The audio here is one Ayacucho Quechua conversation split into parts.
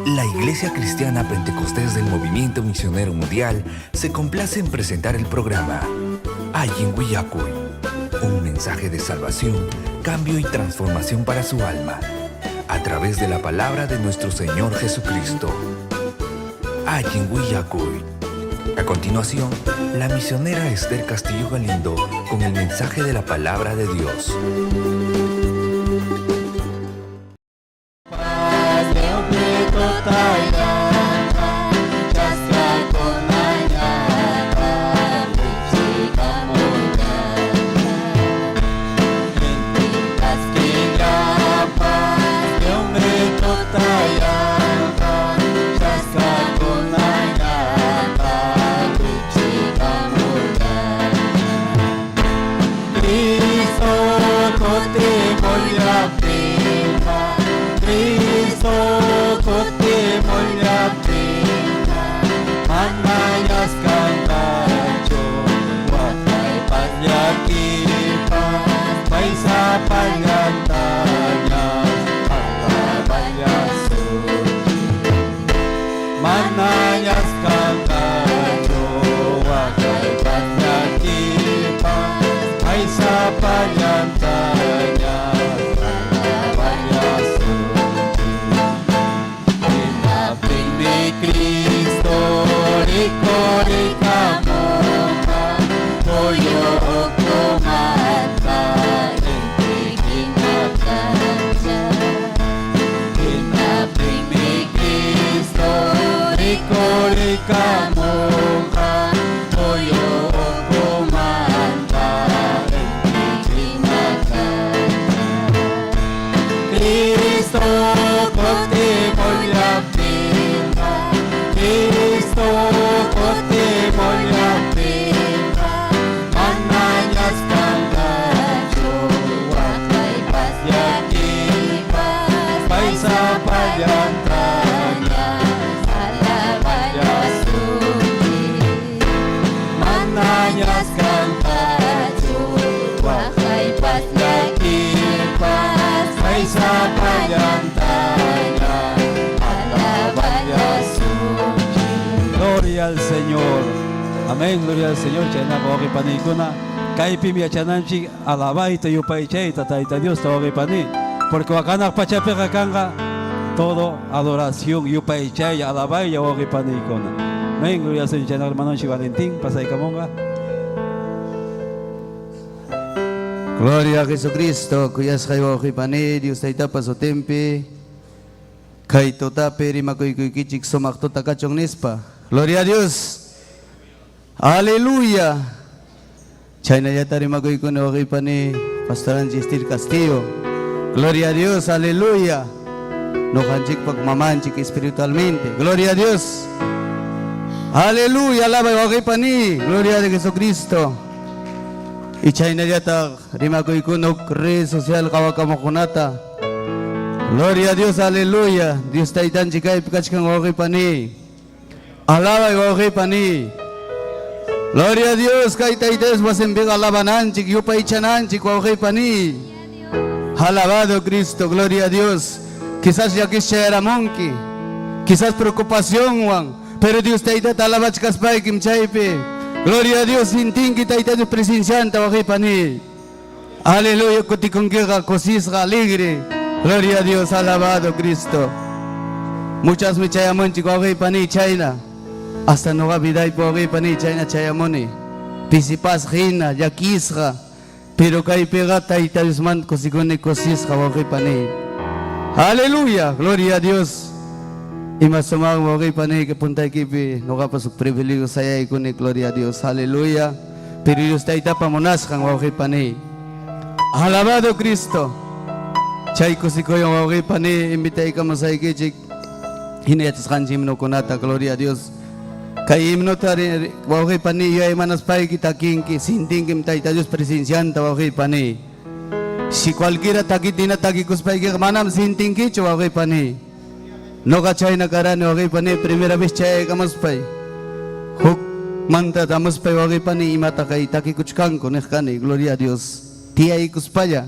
La Iglesia Cristiana Pentecostés del Movimiento Misionero Mundial se complace en presentar el programa Allin Willakuy, un mensaje de salvación, cambio y transformación para su alma, a través de la palabra de nuestro Señor Jesucristo. Allin Willakuy. A continuación, la misionera Esther Castillo Galindo con el mensaje de la palabra de Dios. Gloria al Señor. Amén, gloria al Señor. Chaynaqa wawqipaniykuna kaypim yachananchik alabayta yupaychayta Tayta Diosta wawqipani. Porque hanaq pachapiqa kanqa todo adoración yupaychay alabaylla wawqipaniykuna. Amén, gloria al Señor. Chaynaqa hermanonchik Valentín pasaykamunqa. Gloria a Jesucristo, kuyasqay wawqipani, Dios Taytapa sutinpi, kay tutapi rimakuykuykichik sumaq tuta kachun nispa. Gloria a Dios. Aleluya. Chaynallata rimakuykuni wawqipani, pastoranchik Estir Castillo. Gloria a Dios, aleluya. Ñuqanchikpak mamanchik espiritualmente. Gloria a Dios. Aleluya, alabay wawqipani. Gloria a Jesucristo. Y chaynallataq rimakuykunuk red social qawakamuqkunata. Gloria a Dios, aleluya. Dios Taytanchik kaypi kachkan wawqipani. Alabay wawqipani. Gloria a Dios, kay Tayta Dios wasinpiqa alabananchik, yupaychananchik wawqipani. Alabado Cristo, gloria a Dios. Quizás llakis chayaramunki, quizás preocupacionwan, pero Dios Taytata alabachkaspaykim chaypi. Gloria a Dios, sintinki Tayta Dios presencianta wawqipani. Aleluya, kutikunkiqa kusisqa, alegre. Gloria a Dios, alabado Cristo. Muchasmi chayamunchik wawqipani chayna. Hasta ñuqa vidaypi wawqipani chayna chayamuni. Pisipasqa hina, llakisqa. Pero kaypiqa Tayta Diosmanta kusikuni kusisqa wawqipani. Aleluya, gloria a Dios. Ima sumaqmi wawqipani kay puntaykipi ñuqapas huk privilegio sayaykuni, gloria a Dios. Aleluya. Pero Dios Taytapa munasqan wawqipani. Alabado Cristo. Chay kusikuywan wawqipani invitaykamusaykichik hina yachasqanchik himnokunata, gloria a Dios. Kay himnota wawqipani yuyaymanaspayki takinki, sintinkim Tayta Dios presencianta wawqipani. Si cualquiera takita hina takikuspaykiqa manam sintinkichu wawqipani. Noqa chayna karani wawqipani primera vez chayaykamuspay. Huk manta tamuspay wawqipani imata kay takikuchkanku niq kani, gloria a Dios. Tiyaykuspalla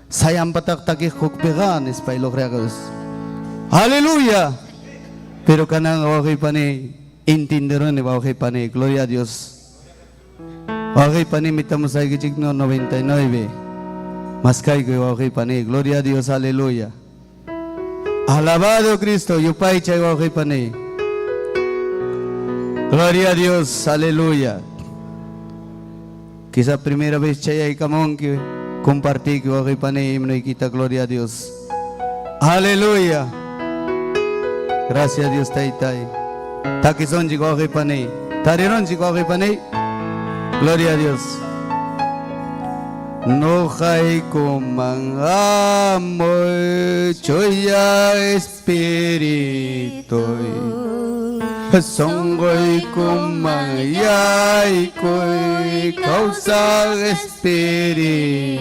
sayanpataq takiq hukpiqa nispay lograqus. Aleluya. Pero kananqa wawqey paniy entenderuni wawqey paniy, gloria a Dios. Wawqey paniy mitamusaykichik no 99. Maskaykuy wawqey paniy, gloria a Dios, aleluya. Alabado Cristo, yupaychay wawqey paniy. Gloria a Dios, aleluya. Quizá primera vez chayaykamunki, compartiyki wawqey paniy himnoykita, gloria a Dios. Aleluya. Gracias Dios taytay. Takisunchik wawqey paniy. Tarirunchik wawqey paniy. Gloria a Dios. Noqaykuman hamuy chuya espirituy. Sonqoykuman yaykuy kawsaq espirituy.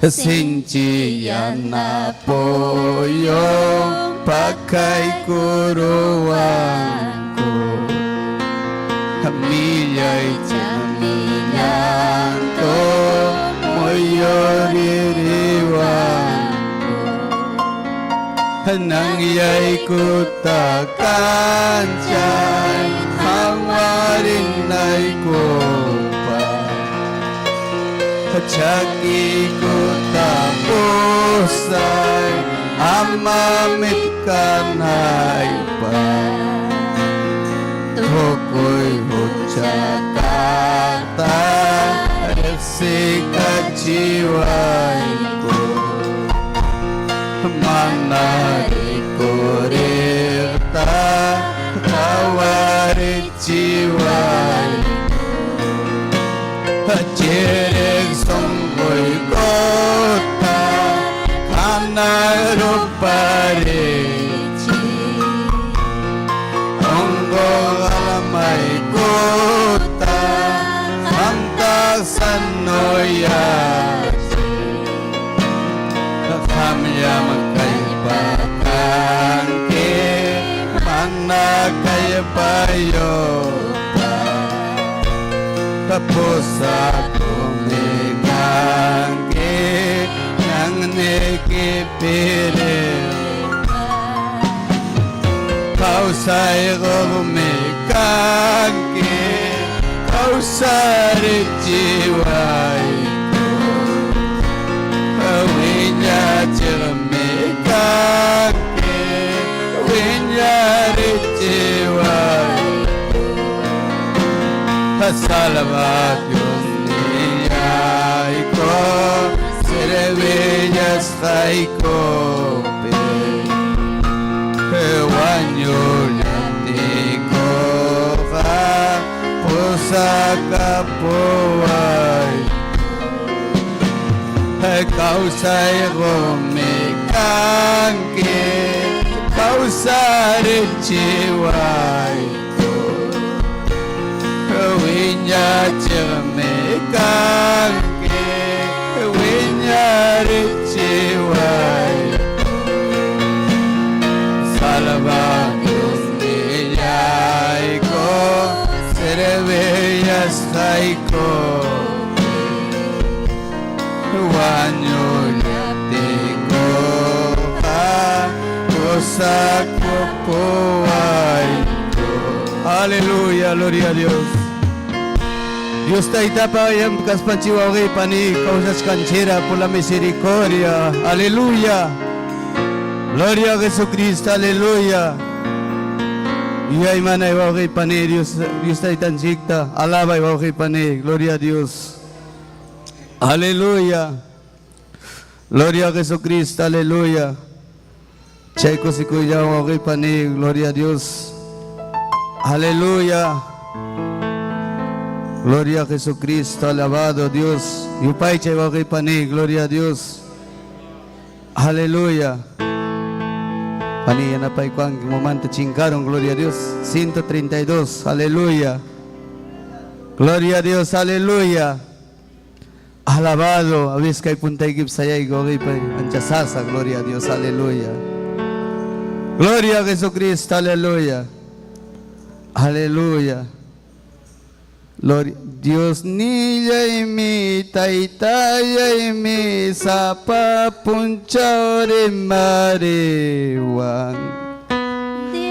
Sinchi yana puyu pakaykuruwanku. Millay llanto muyuririwanku. Ñanyaykuta kanchay qhawarinaykupaq. Chakiykuta pusay ama mitkanaypaq. Tukuy hucha kaqta riqsikachiwayku. Mana rikuriqta qhawarichiwayku. Chiriq sunquykuta hanay ruparichiy. Unquq almaykuta qamtaq sanoyachiy. Qamllam kallpa kanki mana kallpayuqta. Pusaqmi kanki ñanniykipi riqta. Kawsay quqmi kanki kawsarichiwayku. Wiñachiqmi kanki wiñarichiwayku. Salva Dios nillayku servillasqaykupi. Wañullaptiykuqa pusakapuwayku. Kawsay qumi kanki kawsarichiwayku. Wiñachiqmi kanki wiñarichiwayku. Salva Dios nillayku servillasqaykupi. Wañullaptiykuqa pusakupuwayku. Aleluya, gloria a Dios. Dios taytapa kaspanchik wawqey pani kawsachkanchikra por la misericordia. Aleluya. Gloria a Jesucristo, aleluya. Yuyaymanay wawqey pani Dios, Dios taytanchikta alabay wawqey pani, gloria a Dios. Aleluya. Gloria a Jesucristo, aleluya. Chay kusikuyllawan wawqey pani, gloria a Dios. Aleluya. Gloria a Jesucristo, alabado Dios. Yupaychay wawqey pani, gloria a Dios. Aleluya. Pani yanapaykuwanki momento chinkarun, gloria a Dios. 132, aleluya. Gloria a Dios, aleluya. Alabado, awiskay puntayki sayayku wawqey pani, ancha sasa, gloria a Dios, aleluya. Gloria a Jesucristo, aleluya. Aleluya. Gloria. Dios nillaymi, taytallaymi, sapa punchaw rimariwan.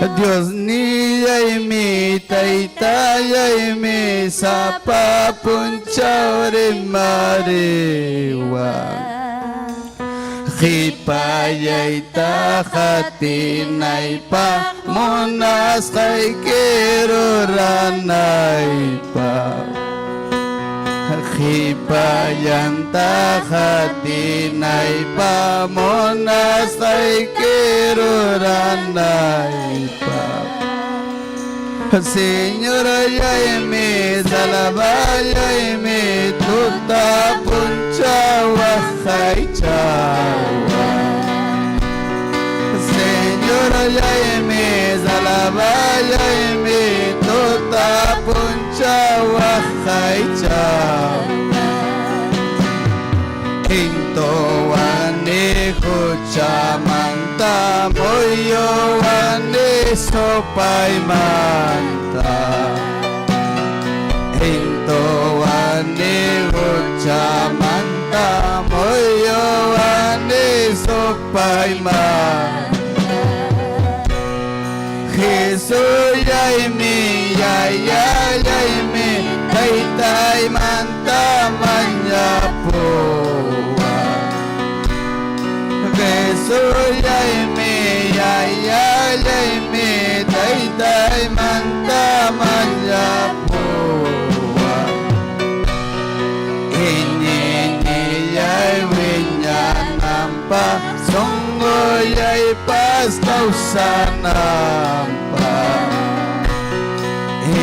Diosnillaymi, Taytallaymi, sapa punchaw rimariwan. Qhipallayta qatinaypaq, munasqayki ruranaypaq. Qhipallanta qatinaypaq, munasqayki ruranaypaq. Señorallaymi, alaballaymi, tuta punchaw waqaychawan. Señorallaymi, alaballaymi, tuta punchaw waqaychawan. Intowani huchamanta, muyuwani supaymanta. Intowani huchamanta, muyuwani supaymanta. Jesullaymi, yayallaymi, taytaymanta mañapuwan. Jesullaymi, yayallaymi, taytaymanta mañapuwan. Iñiynillay wiñananpaq, sunqullaypas kawsananpaq.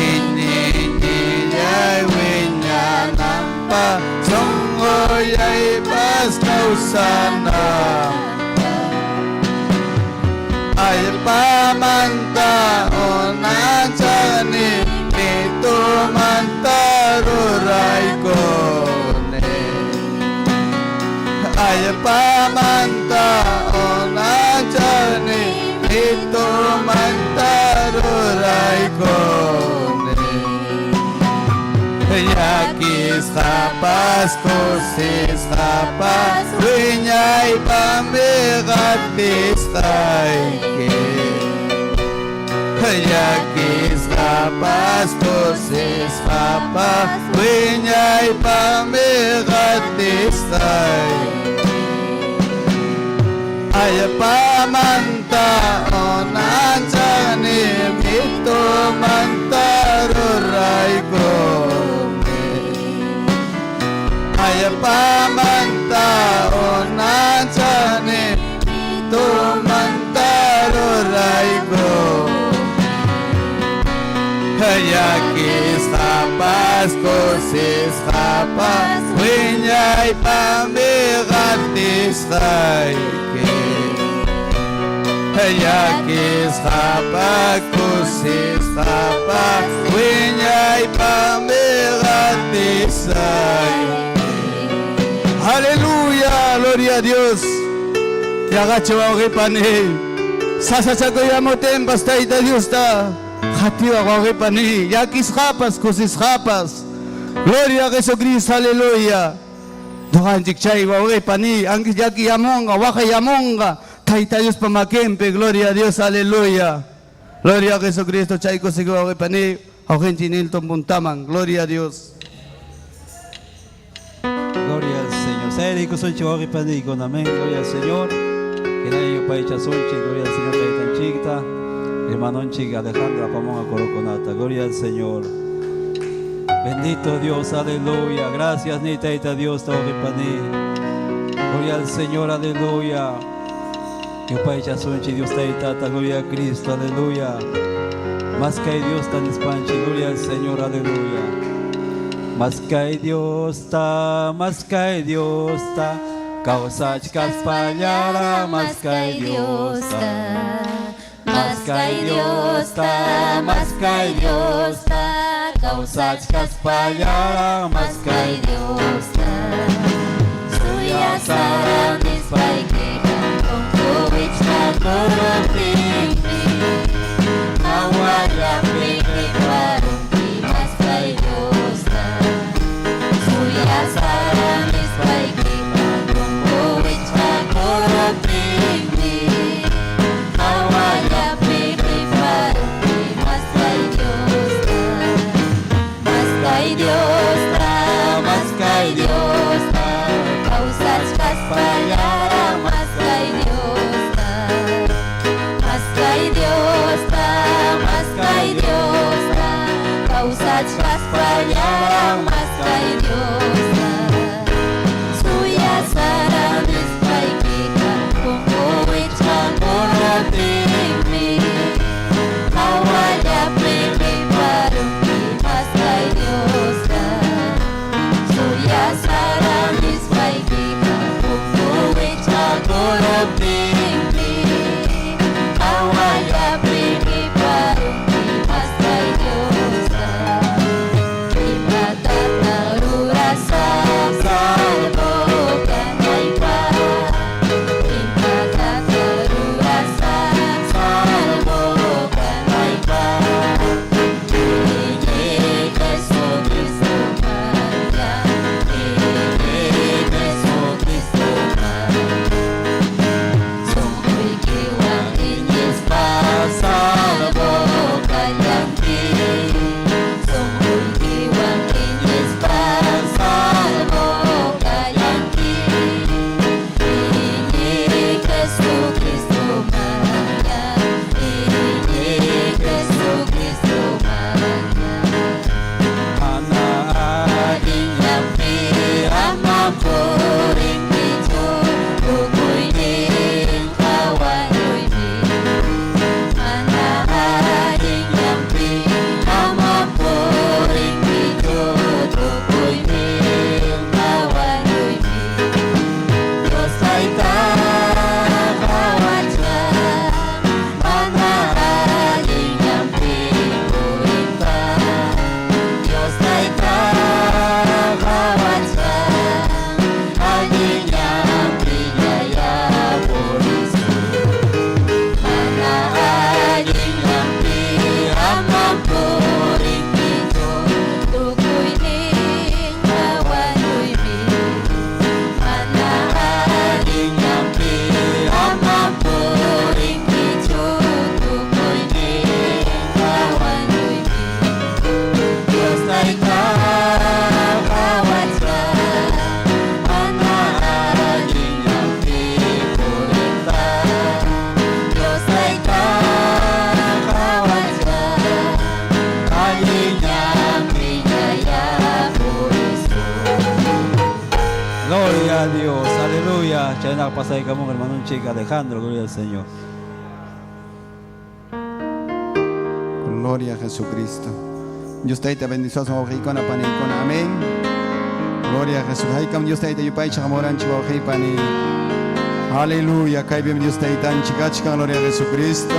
Iñiynillay wiñananpaq, sunqullaypas kawsananpaq. Allpamanta unanchani, mitumanta ruraykuni. Allpamanta unanchani, mitumanta ruraykuni. Llakisqapas kusisqapas wiñaypaqmi qatisqayki. Llakisqapas kusisqapas wiñaypaqmi qatisqayki. Allpamanta unanchani, mitumanta ruraykuni. Allpamanta unanchani, mitumanta ruraykuni. Llakisqapas kusisqapas wiñaypaqmi qatisqayki. Llakisqapas kusisqapas wiñaypaqmi qatisqayki. Aleluya, gloria a Dios. Yaqachu wawqipani. Sasachakuyamutinpas Tayta Diosta qatiwaq wawqipani. Llakisqapas kusisqapas. Gloria a Jesucristo, aleluya. Ñuqanchik chay wawqipani, anki llakiyamunqa, waqayamunqa, Tayta Diospa makinpi, gloria a Dios, aleluya. Gloria a Jesucristo, chay kusiku wawqipani, wawqinchik Nilton puntaman, gloria a Dios. Gloria al Señor. Sayarikusunchik wawqipaniykuna, amén. Gloria al Señor. Hinalla yupaychasunchik, gloria al Señor taytanchikta. Hermanonchik Alejandro apamunqa corokunata. Gloria al Señor. Bendito Dios, aleluya. Gracias ni Tayta Dios, wawqipani. Gloria al Señor, aleluya. Yupaychasunchik Dios Taytata, gloria a Cristo, aleluya. Maskay Diosta nispanchik, gloria al Señor, aleluya. Maskay Diosta, maskay Diosta, kawsachkaspallaraq maskay Diosta. Maskay Diosta, maskay Diosta, Kawsachkaspallaraq maskay maskay Diosta. Suyasara nispaykiqa wichqakuruptinmi, hawallapi qiparunki maskay Diosta. Suyasara nispaykiqa wichqakuruptinmi, hawallapi qiparunki. Hawallaraq maskay Diosta. Suyasara nispaykiqa punku wichqakuruptinmi hawallapi qiparunki maskay Diosta. Suyasara nispaykiqa punku wichqakuruptinmi hawallapi qiparunki maskay Diosta. Imatataq rurasaq salvo kanaypaq? Imatataq rurasaq salvo kanaypaq? Iñiy Jesucristo-manya, iñiy Jesucristo-man. Sunquykiwan iñispa salvo kallanki. Sunquykiwan iñispa salvo kallanki. Iñiy Jesucristo-manya, iñiy Jesucristo-manya. Mana Allinllampi ama purinkichu, tukuyninqa wañuymi. Mana allinllampi ama purinkichu, tukuyninqa wañuymi. Dios Tayta qawachkan, mana allinllampi purinqa. Dios Tayta qawachkan, allinllampiñayá purisun. Mana allinllampi ama purinkichu, tukuyninqa wañuymi. Mana allinllampi ama purinkichu, tukuyninqa wañuymi. Dios Tayta qawachkan, mana allinllampi purinqa. Dios Tayta qawachkan, allinllampiñayá purisun. Gloria a Dios, aleluya. Chayna pasaykamun hermanonchik Alejandro, gloria al Señor. Gloria a Jesucristo. Dios tayta bendiciones wawqiykuna paniykuna. Amén. Gloria a Jesús. Haykam Dios tayta yupaychaq hamuranchik wawqiypani. Aleluya. Kaypim Dios taytanchik kachkan. Gloria a Jesucristo.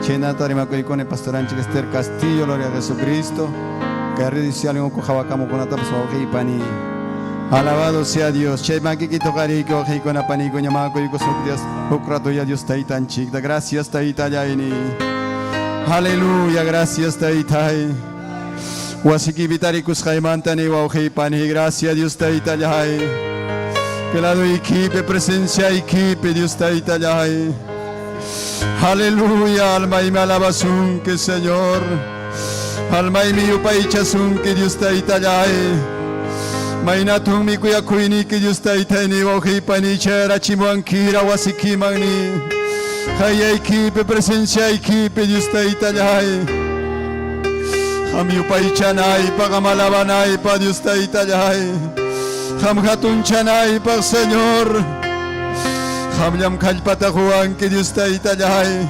Chaynata rimakuykuna pastoranchik Esther Castillo. Gloria a Jesucristo. Kay redes sociales uku hawakamukunatapas wawqiypani. Alabado sea Dios. Chay makiki toqariyki wawqiykuna paniykuna maakuyku suk Dios. Huk rato ya Dios taytanchikta. Gracias taytallayni. Aleluya, gracias taytay. Wasikipi tarikusqaymanta ni wawqiypani, gracias Dios taytallay. Que lado ikipi, presencia ikipi, Dios taytallay. Aleluya, almaymi alabasunki, Señor. Almaymi yupaychasunki, Dios taytallay. Maynatunmi kuyakuyniki, Dios taytayni, wawqiypani, chayarachimuwankira wasikimanni. Qayllaykipi, presenciaykipi, Dios taytallay. Qam yupaychanaypaq, qam alabanaypaq, Dios taytallay. Qam hatunchanaypaq, Señor. Qamllam kallpata quwanki, Dios taytallay.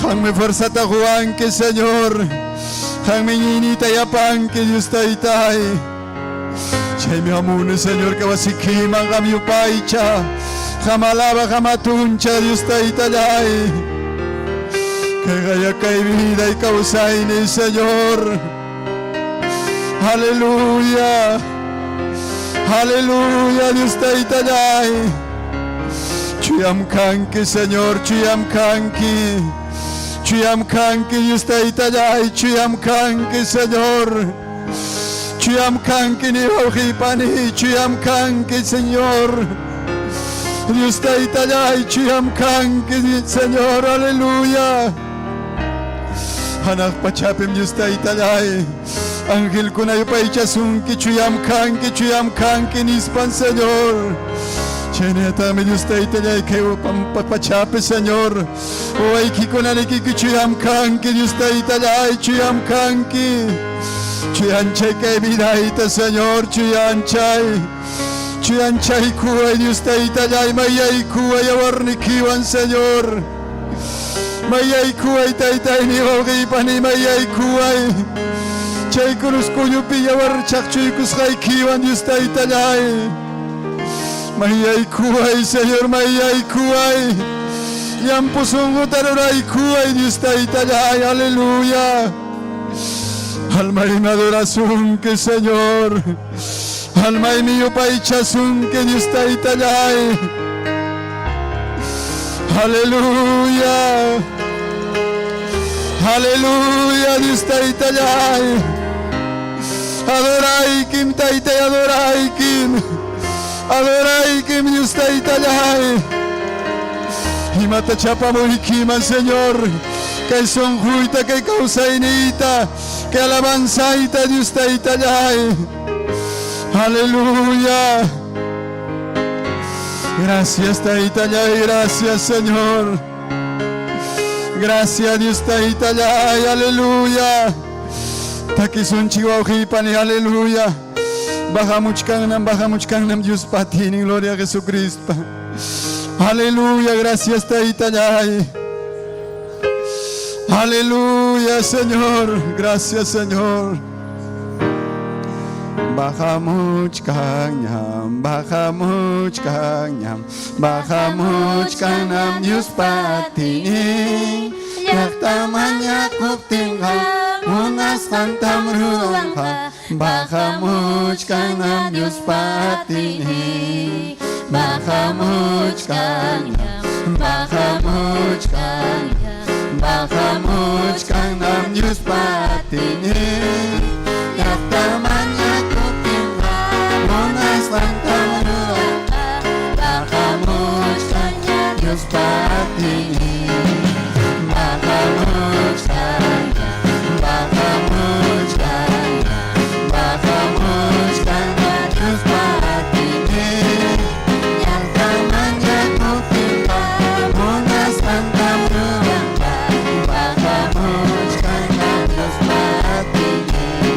Qammi fuerzata quwanki, Señor. Qammi iñiyniyta yapanki, Dios taytay. Chaymi hamuni, Señor, kay wasikiman qam yupaycha. Qam alaba, qam hatuncha, Dios taytallay. Kayqaya kay vida y kawsayni, Señor. Aleluya. Aleluya, Dios taytallay. Chuyam kanki, Señor, chuyam kanki. Chuyam kanki, Dios taytallay, chuyam kanki, Señor. Chuyam kanki ni wawqiypani, chuyam kanki, Señor. Dios taytallay, chuyam kanki, Señor, aleluya. Hanaq pachapim Dios taytallay. Angelkuna yupaychasunki, chuyam kanki, chuyam kanki nispan, Señor. Chaynataqmi Dios taytallay kay pachapi, Señor. Wawaykikuna nikiki chuyam kanki, Dios taytallay, chuyam kanki. Chuyanchay kay vidayta, Señor, chuyanchay. Chuyanchaykuway Dios Taytallay, mayaykuway yawarnikiwan, Señor. Mayaykuway Taytayni wawqiypani mayaykuway. Chay cruz k'ullupi yawar chaqchuykusqaykiwan Dios Taytallay. Mayaykuway, Señor, mayaykuway. Llampu sunquta ruraykuway Dios Taytallay, aleluya. Almaymi adorasunki, Señor. Almaymi yupaychasunki, Dios Taytallay. Aleluya. Aleluya, Dios Taytallay. Adoraykim, Taytay, adoraykim. Adoraykim, Dios Taytallay. Imata chapamuykiman, Señor. Kay sunquyta, kay kawsayniyta, kay alabanzayta, Dios Taytallay. Aleluya. Gracias, Taytallay, gracias, Señor. Gracias, Dios Taytallay, aleluya. Takisunchik wawqiypani, aleluya. Bajamuchkanam, bajamuchkanam Dios patinin, gloria a Jesucristo. Aleluya, gracias Taytallay. Aleluya, Señor. Gracias, Señor. Bajamuchkanñam, bajamuchkanñam, bajamuchkanam Dios patinin. Llaqta mañakuptinqa munasqantam ruranqa. Bajamuchkanam Dios patinin. Bajamuchkanñam, bajamuchkanñam, bajamuchkanam Dios patinin. Llaqta mañakuptinqa munasqantam ruranqa. Bajamuchkanña Dios patinin. Bajamuchkanña, bajamuchkanña, bajamuchkanña Dios patinin. Llaqta mañakuptinqa munasqantam ruranqa. Bajamuchkanña Dios patinin.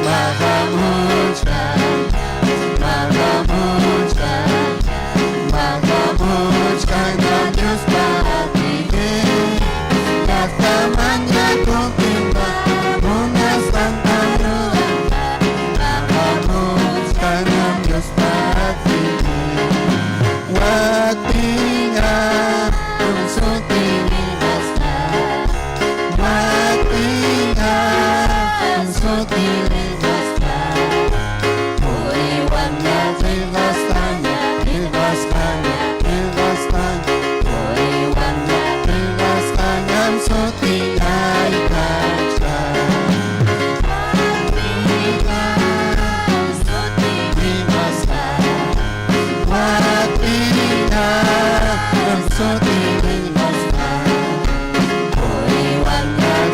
Bajamuchkanña, bajamuchkanña, bajamuchkanña Dios patinin. Llaqta mañakuptinqa munasqantam ruranqa. Bajamuchkanña Dios patinin. Wakpiña suti Wakpiña suti Qillqasqaña, qillqasqaña, qillqasqaña, qillqasqañam sutiyay kachkan. Qillqasqaña, Wakpiña suti qillqasqaña.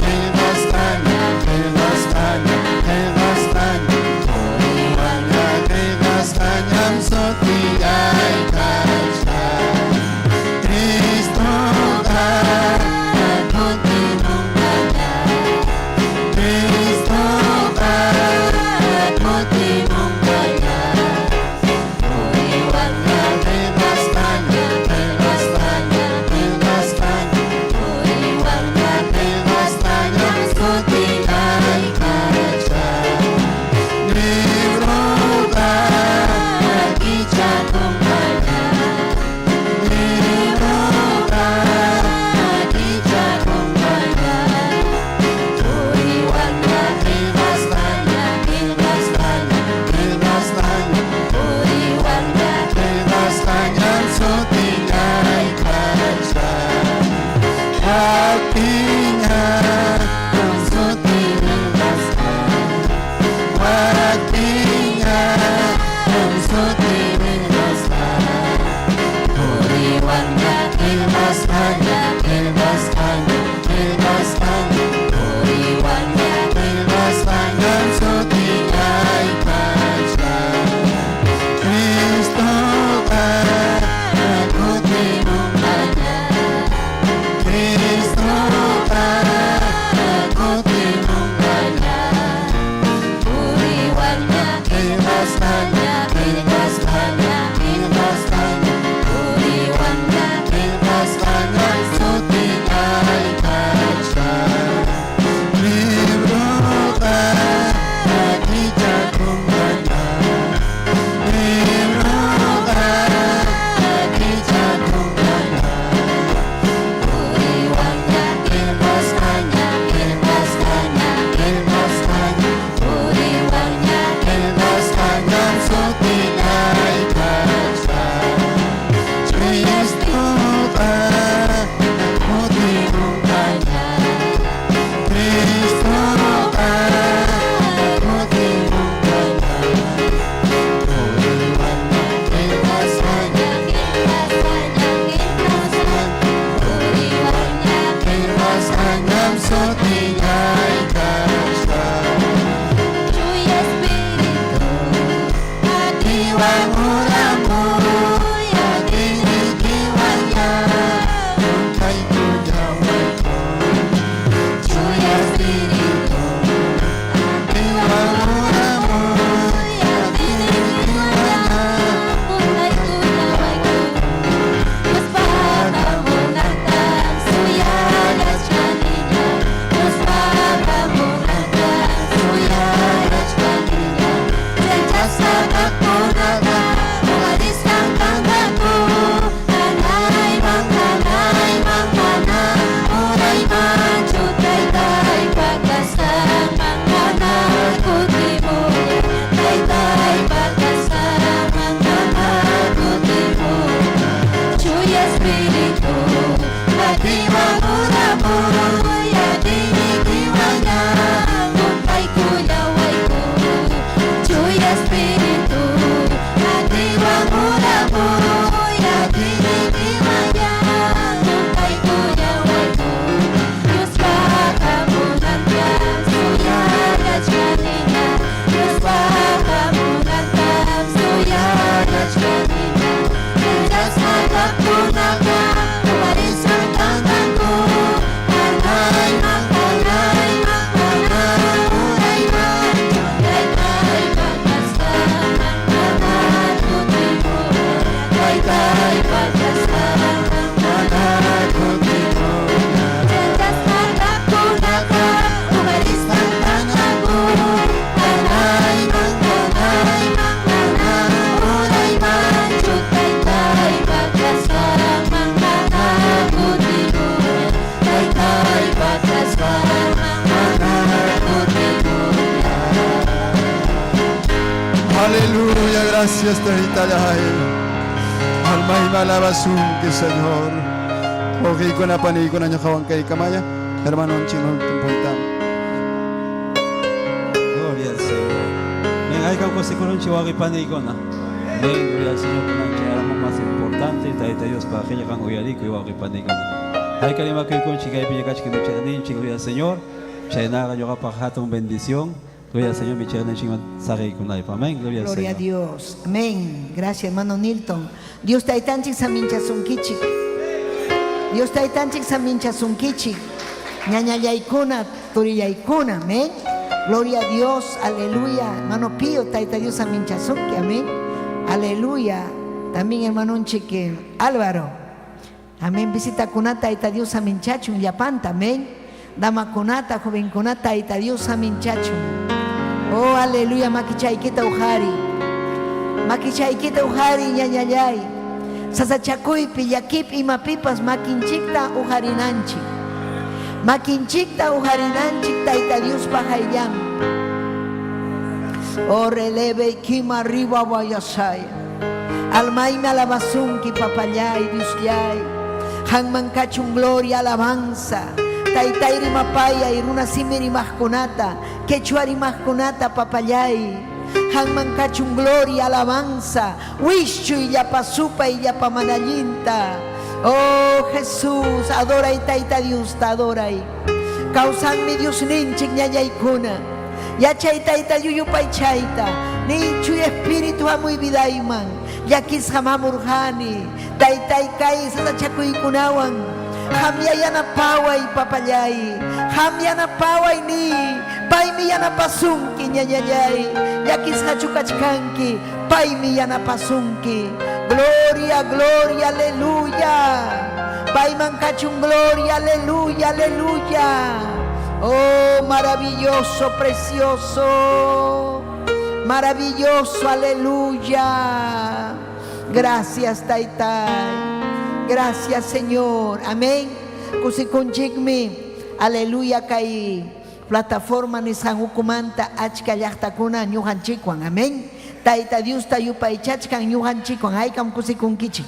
Qillqasqaña, qillqasqaña, qillqasqaña, qillqasqañam sutiyay kachkan. Cristoqa kutimunqaña. Cristoqa kutimunqaña. Qillqasqaña, qillqasqaña, qillqasqaña, qillqasqañam sutiyay kachkan. Libroqa kichakunqaña. Libroqa kichakunqaña. Qillqasqaña, qillqasqaña, qillqasqaña, qillqasqañam sutiyay kachkan. Wakpiña suti qillqasqaña. Wakpiña suti qillqasqaña. Qillqasqaña, qillqasqaña, qillqasqaña, qillqasqañam sutiyay kachkan. Cristoqa kutimunqaña. Cristoqa kutimunqaña. Gracias, Taytallay. Almaymi alabasunki, Señor. Wawqiykuna, paniykuna, ñuqawan kaykamalla, hermanonchik tiemponta. Gloria al Señor. Amén. Haykam kusikurunchik wawqi paniykuna. Amén. Gloria al Señor. Kunanchik arma más importante. Tayta Diospa qillqan uyarikuy wawqi paniykuna. Hayka rimakuykunchik kaypi ñakachik michaqninchik. Gloria al Señor. Chaynaqa ñuqapaq hatun bendición. Gloria al Señor michaqninchikman saqiykunaypaq. Amén. Gloria al Gloria a Señor. Dios. Amén. Gracias, hermano Nilton. Dios taytanchik saminchasunkichik. Dios taytanchik saminchasunkichik. Ñañallaykuna, turillaykuna. Amén. Gloria a Dios. Aleluya. Hermano Pío, tayta Dios saminchasunki. Amén. Aleluya. También hermano Chique Álvaro. Amén. Visita kunata, tayta Dios saminchachun. Yapanta. Amén. Dama kunata, joven kunata, tayta Dios saminchachun. Oh, aleluya. Makichaykita ujari. Makichaykita ujari ñañallay. Sasachakuypi llakipi imapipas makinchikta ujarinanchik. Makinchikta ujarinanchik Tayta Diospa hayllanpi. Oh, releve kima arriba vayasaya. Almaymi alabasunki papallay Diosllay. Hanman kachun gloria alabanza. Taytay rimapayay runa simi rimaqkunata, quechua rimaqkunata papallay. Hanman kachun gloria alabanza. Wischuy llapa supay llapa manallinta. Oh Jesús, adoray Tayta Dios, adoray. Kawsanmi Dios ninchik ñañaykuna. Yachay Tayta yuyupaychayta. Nichuy espíritu hamuy vidayman. Llakisqa mamurqani. Taytay kay sasachakuykunawan. Qamlla yanapaway papallay. Qam yanapaway ni. Paymi yanapasunki ñañallay. Llakisqachu kachkanki. Paymi yanapasunki. Gloria, gloria, aleluya. Payman kachun gloria, aleluya, aleluya. Oh, maravilloso, precioso. Maravilloso, aleluya. Gracias, Taytay. Gracias, Señor. Amén. Kusikunchikmi. Aleluya, kay plataforma nisqan ukumanta achka llaqtakuna ñuqanchikwan. Amén. Tayta Diosta yupaychachkan ñuqanchikwan. Haykam kusikunkichik.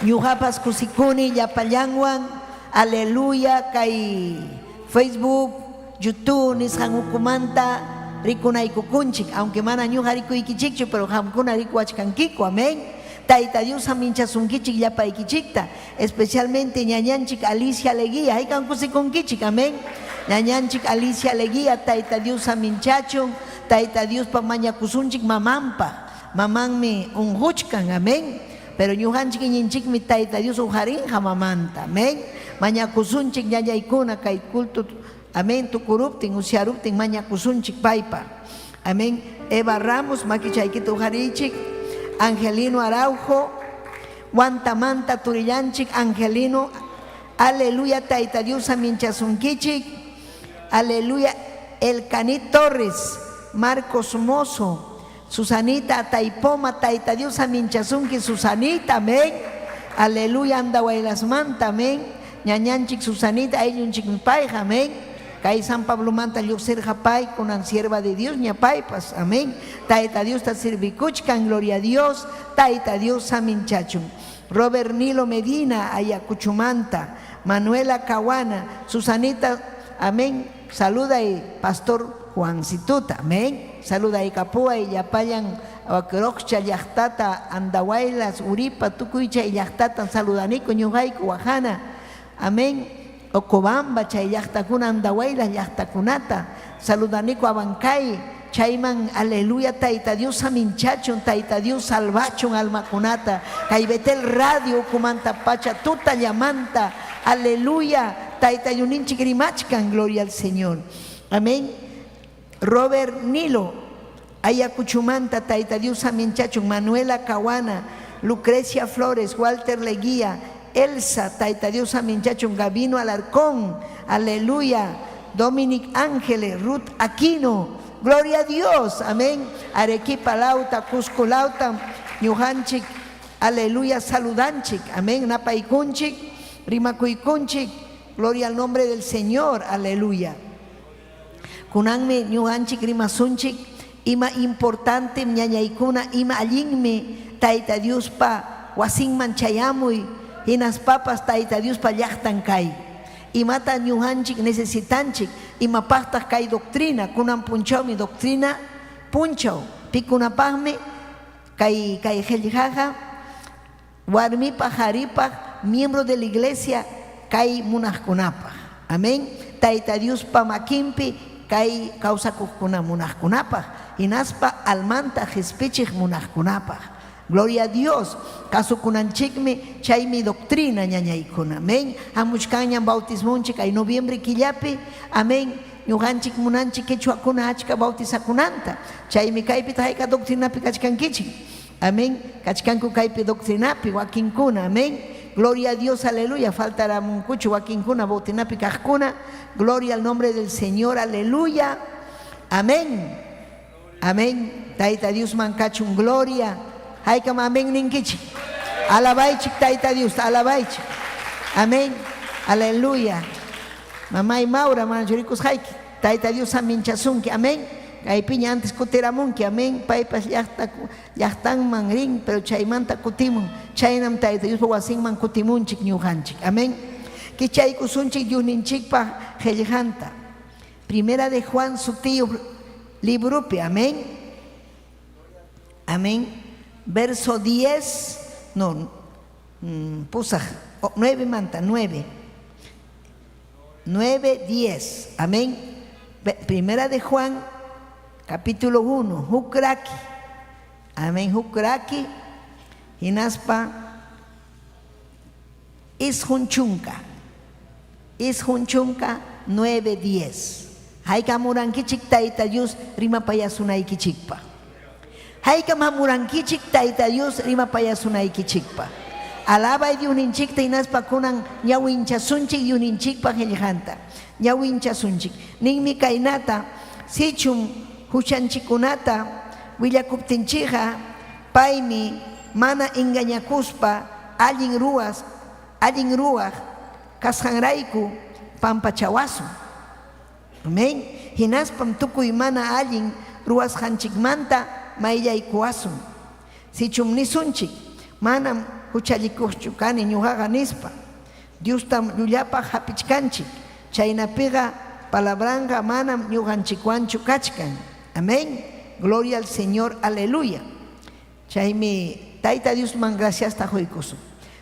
Ñuqapas kusikuni llapallanwan. Aleluya, kay Facebook, YouTube nisqan ukumanta rikunaykukunchik. Aunque mana ñuqa rikuykichikchu, pero qamkuna rikuwachkankiku. Amén. Tayta Dios saminchasunkichik llapaykichikta, especialmente ñañanchik Alicia Leguía. Haykam kusikunkichik. Amén. Ñañanchik Alicia Leguía, Tayta Dios saminchachun, Tayta Diospa mañakusunchik mamanpa. Mamanmi unquchkan. Amén. Pero ñuqanchik iñinchikmi Tayta Dios ujarinqa mamanta. Amén. Mañakusunchik ñañaykuna kay culto. Amén. Tukuruptin, usyaruptin mañakusunchik paypa. Amén. Eva Ramos, makichaykita ujarichik. Angelino Araujo, Guantamanta Turillanchik, Angelino, aleluya, Tayta Dios saminchasunkichik, aleluya, Elcaní Torres, Marcos Mozo, Susanita Taipoma, Tayta Dios saminchasunki, Susanita, amén, aleluya, Andahuaylasmanta, amén, ñañanchik Susanita, ayllunchik payqa, amén. Kay San Pablo manta lluqsirqa pay kunan sierva de Dios ña paypas, amén. Tayta Dios ta sirvikuchkan, gloria a Dios. Tayta Dios saminchachun. Robert Nilo Medina, Ayacuchumanta, Manuela Caguana, Susanita, amén. Saluda y Pastor Juancituta, amén. Saluda y Capúa y Yapayan, Abaqueroxcha, Llaqtata, Andahuaylas, Uripa, Tukuycha y Llaqtata, saludanico, Ñuqayku, Guajana, amén. Ocobamba, chay llaqtakuna, Andahuaylas, llaqtakunata, saludanico Abancay, chayman, aleluya, Tayta Dios saminchachun, Tayta Dios salvachun almakunata, kay Betel Radio, kumanta pacha, tuta llamanta, aleluya, Tayta Yuninchik rimachkan, gloria al Señor. Amén. Robert Nilo, Ayacuchumanta, Tayta Dios saminchachun, Manuela Caguana, Lucrecia Flores, Walter Leguía, Elsa, Tayta Dios saminchachun, Gabino Alarcón, aleluya, Dominic Ángeles, Ruth Aquino, gloria a Dios, amén. Arequipa Lauta, Cusco Lauta, Ñujanchik, aleluya, saludanchik, amén. Napaykunchik, Rimakuykunchik, gloria al nombre del Señor, aleluya. Kunanmi ñuqanchik rimasunchik Ima importantem ñañaykuna, ima allinmi Tayta Diospa wasinman chayamuy, hinaspapas Tayta Diospa llaqtan kay. Imata ñuqanchik necesitanchik, imapaqtaq kay doctrina, kunan punchawmi doctrina punchaw, pikunapaqmi kay kay qillqaqa warmipaq, qaripaq, miembro de la iglesia kay munaqkunapaq. Amén. Tayta Diospa makinpi kay kawsakuqkuna munaqkunapaq, hinaspa almanta qispichiq munaqkunapaq. Gloria a Dios. Kasukunanchikmi, chaymi doctrina ñañaykuna. Amén. Hamuchkanñam bautismonchik kay noviembre killapi. Amén. Ñuqanchik munanchik quechuakuna achka bautizakunanta. Chaymi kaypitaq hayka doctrinapi kachkankichik. Amén. Kachkanku kaypi doctrinapi wakinkuna. Amén. Gloria a Dios, aleluya. Faltaramunkuchu wakinkuna doctrinapi kaqkuna. Gloria al nombre del Señor, aleluya. Amén. Amén. Tayta Diosman kachun gloria. Haykam amén ninkichik. Alabaychik Tayta Diosta, alabaychik. Amén. Aleluya. Mamay Maura, mana churikusqayki. Tayta Dios saminchasunki. Amén. Kaypiña antes kutiramunki. Amén. Paypas llaqta llaqtanman rin, pero chaymanta kutimun. Chaynam Tayta Diospa wasinman kutimunchik ñuqanchik. Amén. Kichaykusunchik Diosninchikpa qillqanta. Primera de Juan sutiyuq libropi. Amén. Amén. Verso 10, no, pusaq, 9 manta, 9. 9, 10. Amén. Primera de Juan, capítulo 1, Hukraki. Amén, Hukraki. Hinaspa isqun chunka. Isqun chunka, 9, 10. Haykam hamurankichik Tayta Dios rimapayasunaykichikpaq. Haykam hamurankichik Tayta Dios rimapayasunaykichikpaq. Alabay Diosninchikta hinaspa kunan ñawinchasunchik Diosninchikpa qillqanta. Ñawinchasunchik. Ninmi kaynata, sichum huchanchikkunata willakuptinchikqa, paymi mana engañakuspa allin ruwas allin ruwaq kasqanrayku pampachawasun. Amén. Hinaspam tukuy mana allin ruwasqanchikmanta mayllaykuwasun. Sichum nisunchik, manam huchallikuqchu kani ñuqaqa nispa, Diostam llullapaq hapichkanchik, chaynapiqa palabranqa manam ñuqanchikwanchu kachkan. Amén. Gloria al Señor, aleluya. Chaymi Tayta Diosman graciasta quykusun.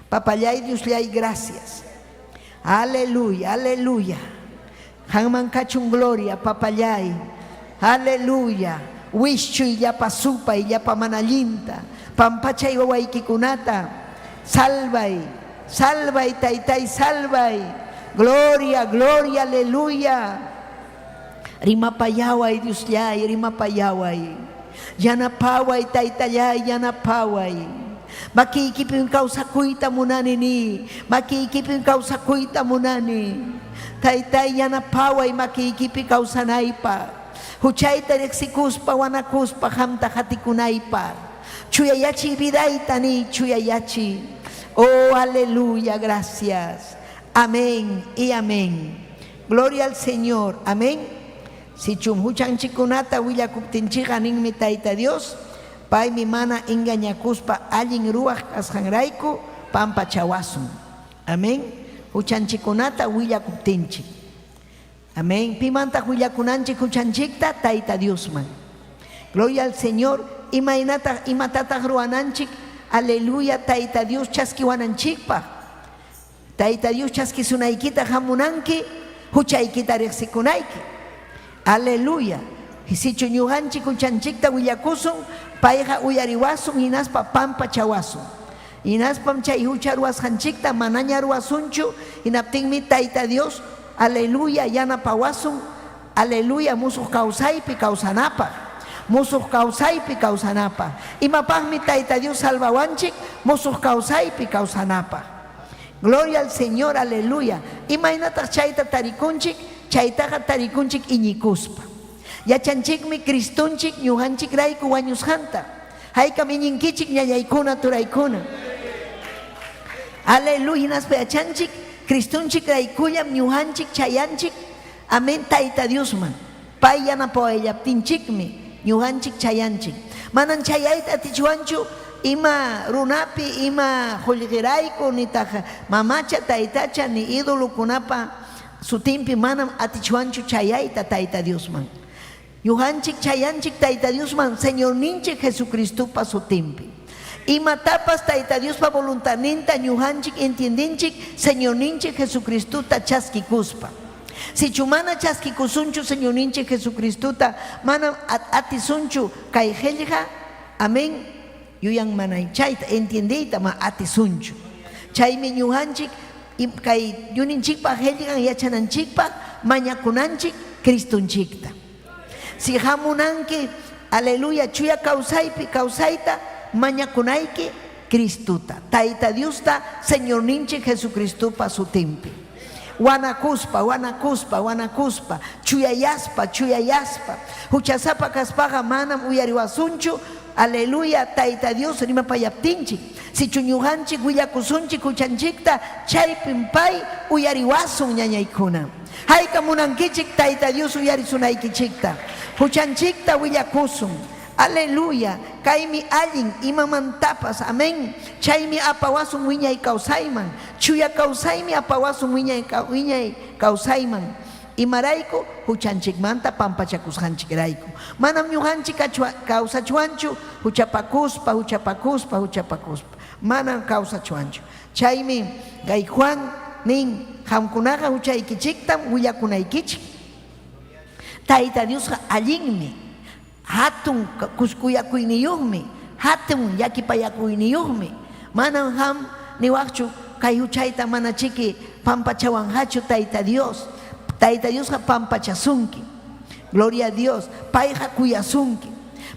Papallay Diosllay, gracias. Aleluya, aleluya. Qanman kachun gloria, papallay. Aleluya. Wischuy llapa supay, llapa mana allinta. Pampachay wawaykikunata. Salvay, salvay, taytay, salvay. Gloria, gloria, aleluya. Rimapayaway, Diosllay, rimapayaway. Yanapaway, taytallay, yanapaway. Makiykipim kawsakuyta munani ni. Makiykipim kawsakuyta munani. Taytay, yanapaway makiykipi kawsanaypaq. Huchayta riqsikuspa, wanakuspa, qamta qatikunaypaq. Chuyayachiy vidayta ni, chuyayachiy. Oh, aleluya, gracias. Amén y amén. Gloria al Señor. Amén. Sichum huchanchikkunata willakuptinchikqa ninmi Tayta Dios, paymi mana engañakuspa allin ruwaq kasqanrayku pampachawasun. Amén. Huchanchikkunata willakuptinchik. Amén. Pimantaq willakunanchik huchanchikta? Tayta Diosman. Gloria al Señor. Imaynataq imatataq ruwananchik? Aleluya, Tayta Dios chaskiwananchikpaq. Tayta Dios chaskisunaykita hamunanki, huchaykita riqsikunayki. Aleluya. Sichu ñuqanchik huchanchikta willakusun, payqa uyariwasun hinaspa pampachawasun. Hinaspam chay hucha ruwasqanchikta manaña ruwasunchu, hinaptinmi Tayta Dios, aleluya, yanapawasun, aleluya, musuq kawsaypi kawsanapaq. Musuq kawsaypi kawsanapaq. Imapaqmi Tayta Dios salvawanchik? Musuq kawsaypi kawsanapaq. Gloria al Señor, aleluya. Imaynataq chayta tarikunchik? Chaytaqa tarikunchik iñikuspa. Yachanchikmi Cristonchik ñuqanchikrayku wañusqanta. Haykam iñinkichik ñañaykuna, turaykuna. Aleluya, hinaspa yachanchik Cristonchikraykullam ñuqanchik chayanchik. Amén, Tayta Diosman. Pay yanapawayllaptinchikmi. Ñuqanchik chayanchik. Manam chayayta atichwanchu ima runapi, ima qullqirayku, nitaq mamacha, taytacha, ni idolokunapa sutinpi manam atichwanchu chayayta Tayta Diosman. Ñuqanchik chayanchik Tayta Diosman Señorninchik Jesucristopa sutinpi. Imatapas Tayta Diospa voluntadninta ñuqanchik entiendenchik Señorninchik Jesucristota chaskikuspa. Sichu mana chaskikusunchu Señorninchik Jesucristota manam atisunchu kay qellqa, amén, yuyanmanaychayta, entiendeyta ma atisunchu. Chaymi ñuqanchik kay yuninchikpa qellqan yachananchikpaq mañakunanchik Cristonchikta. Si hamunanki, aleluya, chuya kawsaypi kawsayta mañakunayki Cristota, Tayta Diosta, Señorninchik Jesucristopa sutinpi. Wanakuspa, wanakuspa, wanakuspa, chuyayaspa, chuyayaspa. Huchasapa kaspaqa manam uyariwasunchu, aleluya, Tayta Dios rimapayaptinchik. Sichu ñuqanchik willakusunchik huchanchikta, chaypim pay uyariwasun, ñañaykuna. Hayka munankichik Tayta Dios uyarisunaykichikta. Huchanchikta willakusun. Aleluya, kaymi allin imamantapas, amén. Chaymi apawasun wiñay kawsayman. Chuya kawsaymi apawasun wiñay wiñay kawsayman. Imarayku? Huchanchikmanta pampachakusqanchikrayku. Manam ñuqanchik kawsachwanchu huchapakuspa, huchapakuspa, huchapakuspa. Manam kawsachwanchu. Chaymi kay Juan nin, Qamkunaqa huchaykichiktam willakunaykichik. Tayta Diosqa allinmi, hatun kuyakuyniyuqmi, hatun llakipayakuyniyuqmi. Manam qam niwaqchu, Kay huchayta manachiki pampachawanqachu Tayta Dios. Tayta Diosqa pampachasunki. Gloria a Dios. Payqa kuyasunki.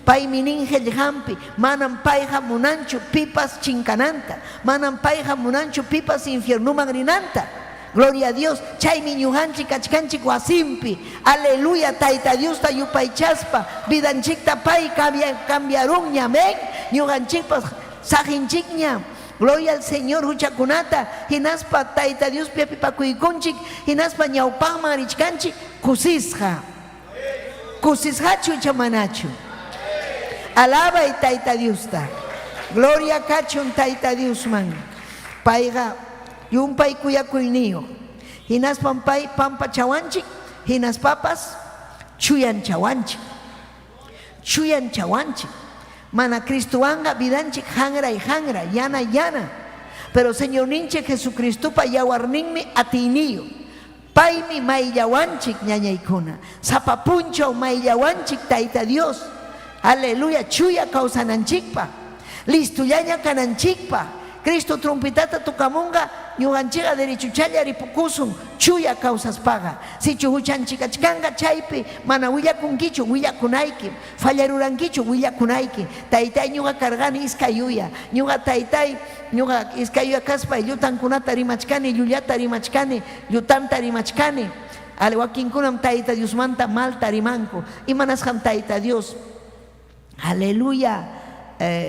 Paymi nin qellqanpi, manam payqa munanchu pipas chinkananta. Manam payqa munanchu pipas infiernoman rinanta. Gloria a Dios. Chaymi ñuqanchik kachkanchik wasinpi. Aleluya. Tayta Diosta yupaychaspa vidanchikta pay cambiarunña. Amén. Ñuqanchikpas saqinchikña. Gloria al Señor huchakunata hinaspa Tayta Diospi hapipakuykunchik hinaspa ñawpaqman richkanchik kusisqa. Kusisqachu icha manachu? Alabay Tayta Diosta. Gloria kachun Tayta Diosman. Payqa llumpay kuyakuyniyuq. Hinaspam pay pampachawanchik hinaspapas chuyanchawanchik. Chuyanchawanchik. Mana Cristowanqa vidanchik hanray hanray, yana yana. Pero Señorninchik Jesucristopa yawarninmi atiyniyuq. Paymi mayllawanchik, ñañaykuna. Sapa punchaw mayllawanchik Tayta Dios. Aleluya, chuya kawsananchikpaq. Listollaña kananchikpaq. Cristo trompetata tocamunqa, ñuqanchikqa derechochalla ripukusun chuya kawsaspaqa. Sichu huchanchikachkanqa chaypi mana willakunkichu, willakunaykim. Fallarurankichu, willakunayki. Taytay, ñuqa karqani iskay yuya. Ñuqa taytay, ñuqa iskay yuya kaspay llutankunata rimachkani, llullata rimachkani, llutanta rimachkani. Ale, wakinkunam Tayta Diosmanta malta rimanku. Imanasqam Tayta Dios? Aleluya,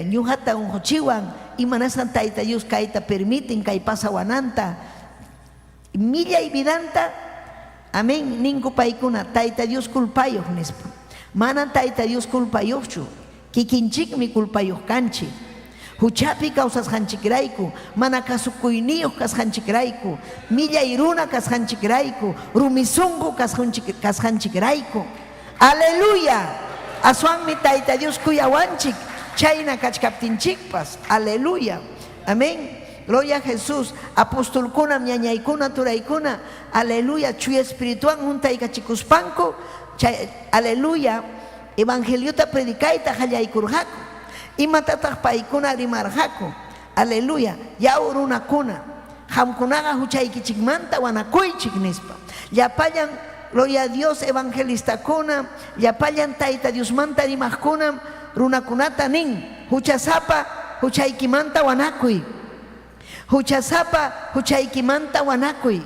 ñuqata unquchiwan. Imanasqam Tayta Dios kayta permiten, kay pasawananta? Millay vidanta, amén, ninku paykuna, Tayta Dios culpayuq nispa. Manam Tayta Dios culpayuqchu, kikinchikmi culpayuq kanchik. Huchapi kawsasqanchikrayku, mana kasukuyniyuq kasqanchikrayku, millay runa kasqanchikrayku, rumi sunqu kasqanchikrayku. Aleluya! Aswanmi Tayta Dios kuyawanchik chayna kachkaptinchikpas. Aleluya! Amén. Gloria a Jesús. Apostolkunam, ñañaykuna, turaykuna, aleluya, Chuya Espirituwan huntaykachikuspanku, chay, aleluya, evangeliota predicayta qallaykurqaku. Imatataq paykuna rimarqaku? Aleluya, yaw runakuna, qamkunaqa huchaykichikmanta wanakuychik, nispa. Llapallan, gloria a Dios, evangelistakuna, llapallan Tayta Diosmanta rimaqkunam runakunata nin, Huchasapa huchaykimanta wanakuy. Huchasapa huchaykimanta wanakuy.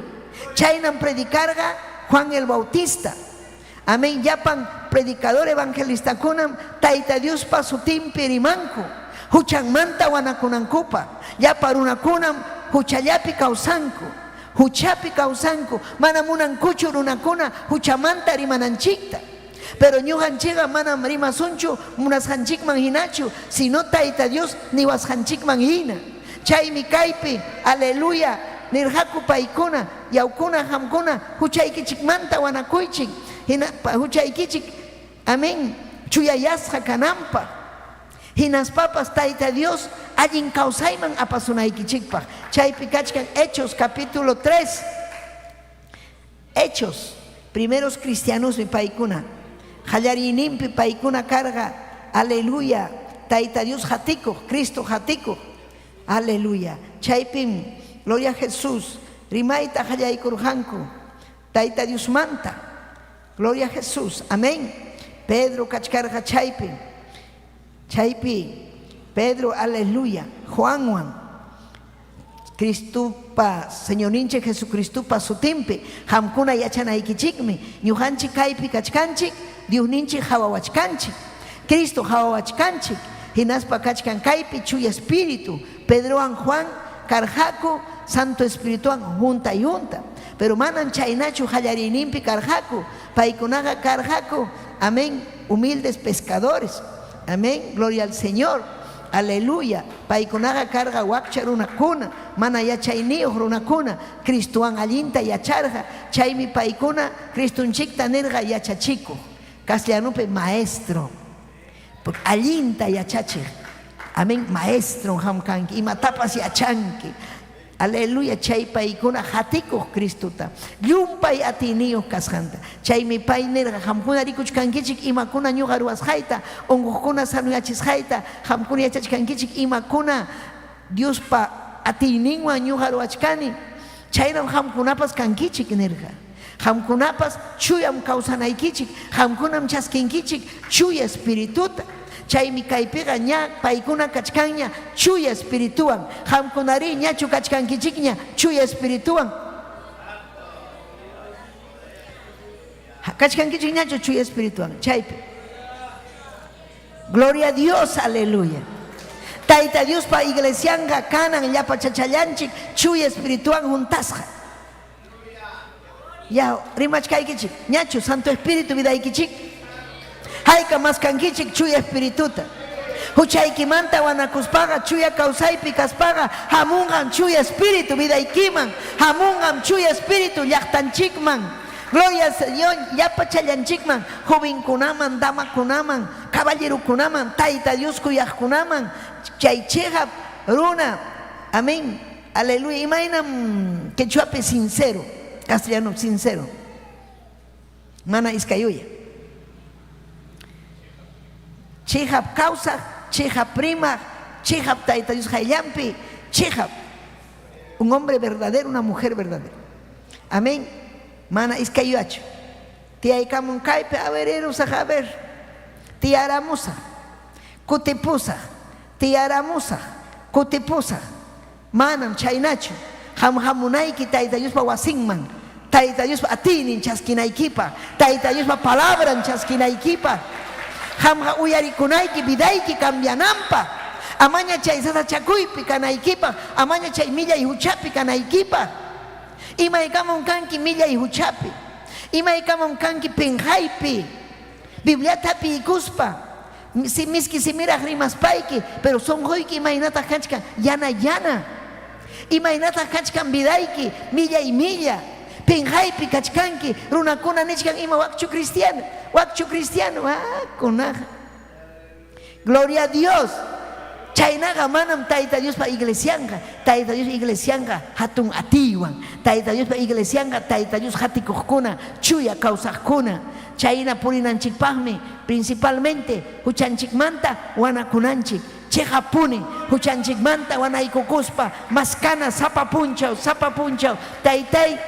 Chaynam predicarqa Juan el Bautista. Amén. Llapan predicador evangelistakunam Tayta Diospa sutinpi rimanku huchanmanta wanakunankupaq. Llapa runakunam huchallapi kawsanku. Huchapi kawsanku. Mana munankuchu runakuna huchamanta rimananchikta. Pero ñuqanchikqa manam rimasunchu munasqanchikman hinachu, sino Tayta Dios niwasqanchikman hina. Chaymi kaypi, aleluya, nirqaku paykuna, Yawkuna, qamkuna huchaykichikmanta wanakuychik, hina huchaykichik, amén, chuyayasqa kananpaq. Hinaspapas Tayta Dios allin kawsayman apasunaykichikpaq. Chaypi kachkan Hechos capítulo 3. Hechos, primeros cristianosmi paykuna. Qallariyninpi paykuna karqa, aleluya, Tayta Dios qatikuq, Cristo qatikuq. Aleluya. Chaypim, gloria a Jesús, rimayta qallaykurqanku Tayta Diosmanta. Gloria a Jesús. Amén. Pedro kachkarqa chaypi. Chaypi Pedro, aleluya, Juanwan Cristopa, Señorninchik Jesucristopa sutinpi qamkuna yachanaykichikmi, ñuqanchik kaypi kachkanchik, Diosninchik qawawachkanchik, Cristo qawawachkanchik, hinaspa kachkan kaypi Chuya Espíritu. Pedrowan Juan karqaku Santo Espirituwan huntay-hunta, pero manam chaynachu qallariyninpi karqaku, paykunaqa karqaku, amén, humildes pescadores, amén, gloria al Señor, aleluya, paykunaqa karqa wakcha runakuna, mana yachayniyuq runakuna, Cristowan allinta yacharqa, chaymi paykuna Cristonchikta nirqa yachachikuq, castellanopi maestro. Porque allinta yachachiq, amén, maestro qam kanki, imatapas yachanki. Aleluya, chay paykuna qatikuq Cristota, llumpay atiyniyuq kasqanta. Chaymi pay nirqa, qamkuna rikuchkankichik imakuna ñuqa ruwasqayta, unquqkuna sanoyachisqayta, qamkuna yachachkankichik imakuna Diospa atiyninwan ñuqa ruwachkani, chaynam qamkunapas kankichik nirqa. Qamkunapas chuyam kawsanaykichik, qamkunam chaskinkichik Chuya Espirituta. Chaymi kaypiqa ña paykuna kachkanña Chuya Espirituwan. Qamkunarí ñachu kachkankichikña Chuya Espirituwan? Kachkankichik ñachu Chuya Espirituwan? Chaypi. Gloria a Dios, aleluya. Tayta Diospa iglesianqa kanan llapachachallanchik Chuya Espirituwan huntasqa. Ya rimachkaykichik, ñachu Santo Espíritu vidaykichik? Hayka maskankichik Chuya Espirituta? Huchaykimanta wanakuspaqa, chuya kawsaypi kaspaqa, hamunqam Chuya Espíritu vidaykiman, hamunqam Chuya Espíritu llaqtanchikman. Gloria al Señor, llapachallanchikman, jovenkunaman, damakunaman, caballerokunaman, Tayta Dios kuyaqkunaman, chay cheqap runa, amén, aleluya, imaynam quechuapi sincero, castellano sincero, mana iskayuya. Cheqap kawsaq, cheqap rimaq, cheqap Tayta Dios qayllanpi, cheqap. Un hombre verdadero, una mujer verdadera. Amén. Mana iskayuyachu. Tiyaykamun kaypi, a ver, irusaq, a ver. Tiyaramusaq. Kutipusaq. Tiyaramusaq. Kutipusaq. Manam chaynachu. Qam hamunayki Tayta Diospa wasinman, Tayta Diospa atiynin chaskinaykipaq, Tayta Diospa palabran chaskinaykipaq. Qamqa uyarikunayki vidayki cambiananpaq, amaña chay sasachakuypi kanaykipaq, amaña chay millay huchapi kanaykipaq. Imaykamam kanki millay huchapi, imaykamam kanki penqaypi, Bibliata hapiykuspa, miski simiraq rimaspayki, pero sonqoyki imaynataq kachkan? Yana yana. Imaynataq kachkan vidayki? Millay milla. Penqaypi kachkanki, runakuna nichkan ima wakchu cristiano, wakchu cristiano, ah, kunaqa. Gloria a Dios. Chaynaqa manam Tayta Diospa iglesianqa, Tayta Dios iglesianqa hatun atiywan, Tayta Diospa iglesianqa Tayta Dios qatikuqkuna, chuya kawsaqkuna. Chayna purinanchikpaqmi principalmente huchanchikmanta wanakunanchik. Cheqappuni huchanchikmanta wanaykukuspa maskana sapa punchaw, sapa punchaw, Taytay,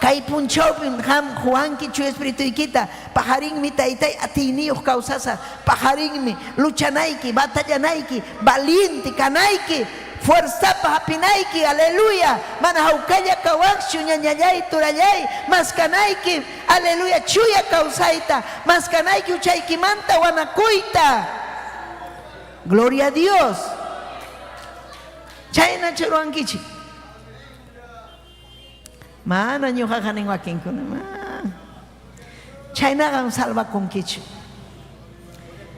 kay punchawpim qam quwanki Chuya Espirituykita, paqarinmi Taytay atiyniyuq kawsasaq, paqarinmi luchanayki, batallanayki, valiente kanayki, fuerzapa hapinayki, aleluya, mana hawkalla kawaqchu ñañallay, turallay, maskanayki, aleluya, chuya kawsayta, maskanayki huchaykimanta wanakuyta. Gloria a Dios. Chaynachu ruwankichik? Mana ñuqaqa nin wakinkuna. Chhaynaqam salvakunkichu.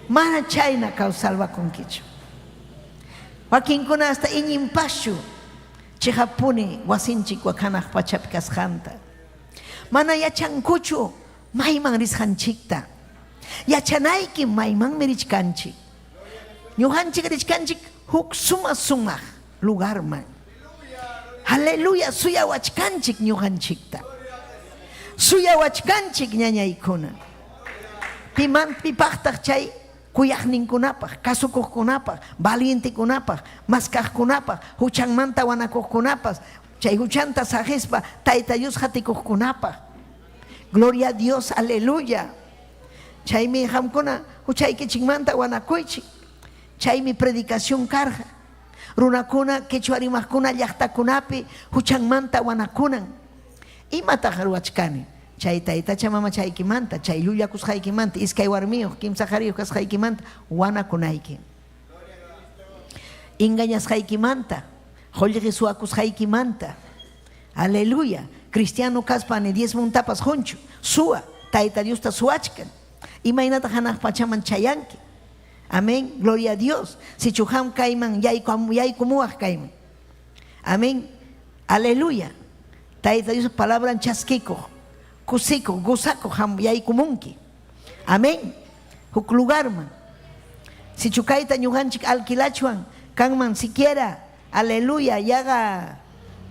Mana chhayna kaw salvakunkichu. Wakinkuna hasta iñinpaschu chiqapuni wasinchik wak hanaq pachapi kasqanta. Mana yachankuchu mayman risqanchikta. Yachanaykim maymanmi richkanchik. Ñuqanchik richkanchik huk suma sumaq lugarman. Aleluya, suyawachkanchik ñuqanchikta. Suyawachkanchik ñañaykuna. Piman pipaqtaq chay kuyaqninkunapaq, kasukuqkunapaq, valientekunapaq, maskaqkunapaq, huchanmanta wanakuqkunapas, chay huchanta saqispa Tayta Dios qatikuqkunapaq. Gloria a Dios, aleluya. Chaymi qamkuna huchaykichikmanta wanakuychik. Chaymi predicación karqa. Runakuna, quechua rimaqkuna llaqtakunapi huchanmanta wanakunan. Imataq ruwachkani? Chay taytacha mamachaykimanta, chay llullakusqaykimanta, iskay warmiyuq, kimsa qariyuq kasqaykimanta wanakunayki. Engañasqaykimanta, qullqi suwakusqaykimanta. Aleluya. Cristiano kaspa ni diezmontapas qunchu. Suwa, Tayta Diosta suwachkan. Imaynataq hanaq pachaman chayanki? Amén. Gloria a Dios. Sichu qam kayman yaykumuwaq kayman. Amén. Aleluya. Tayta Dios palabran chaskikuq, kusikuq, gozakuq qam yaykumunki. Amén. Huk lugarman. Sichu kayta ñuqanchik alquilachwan kanman siquiera, aleluya, yaqa,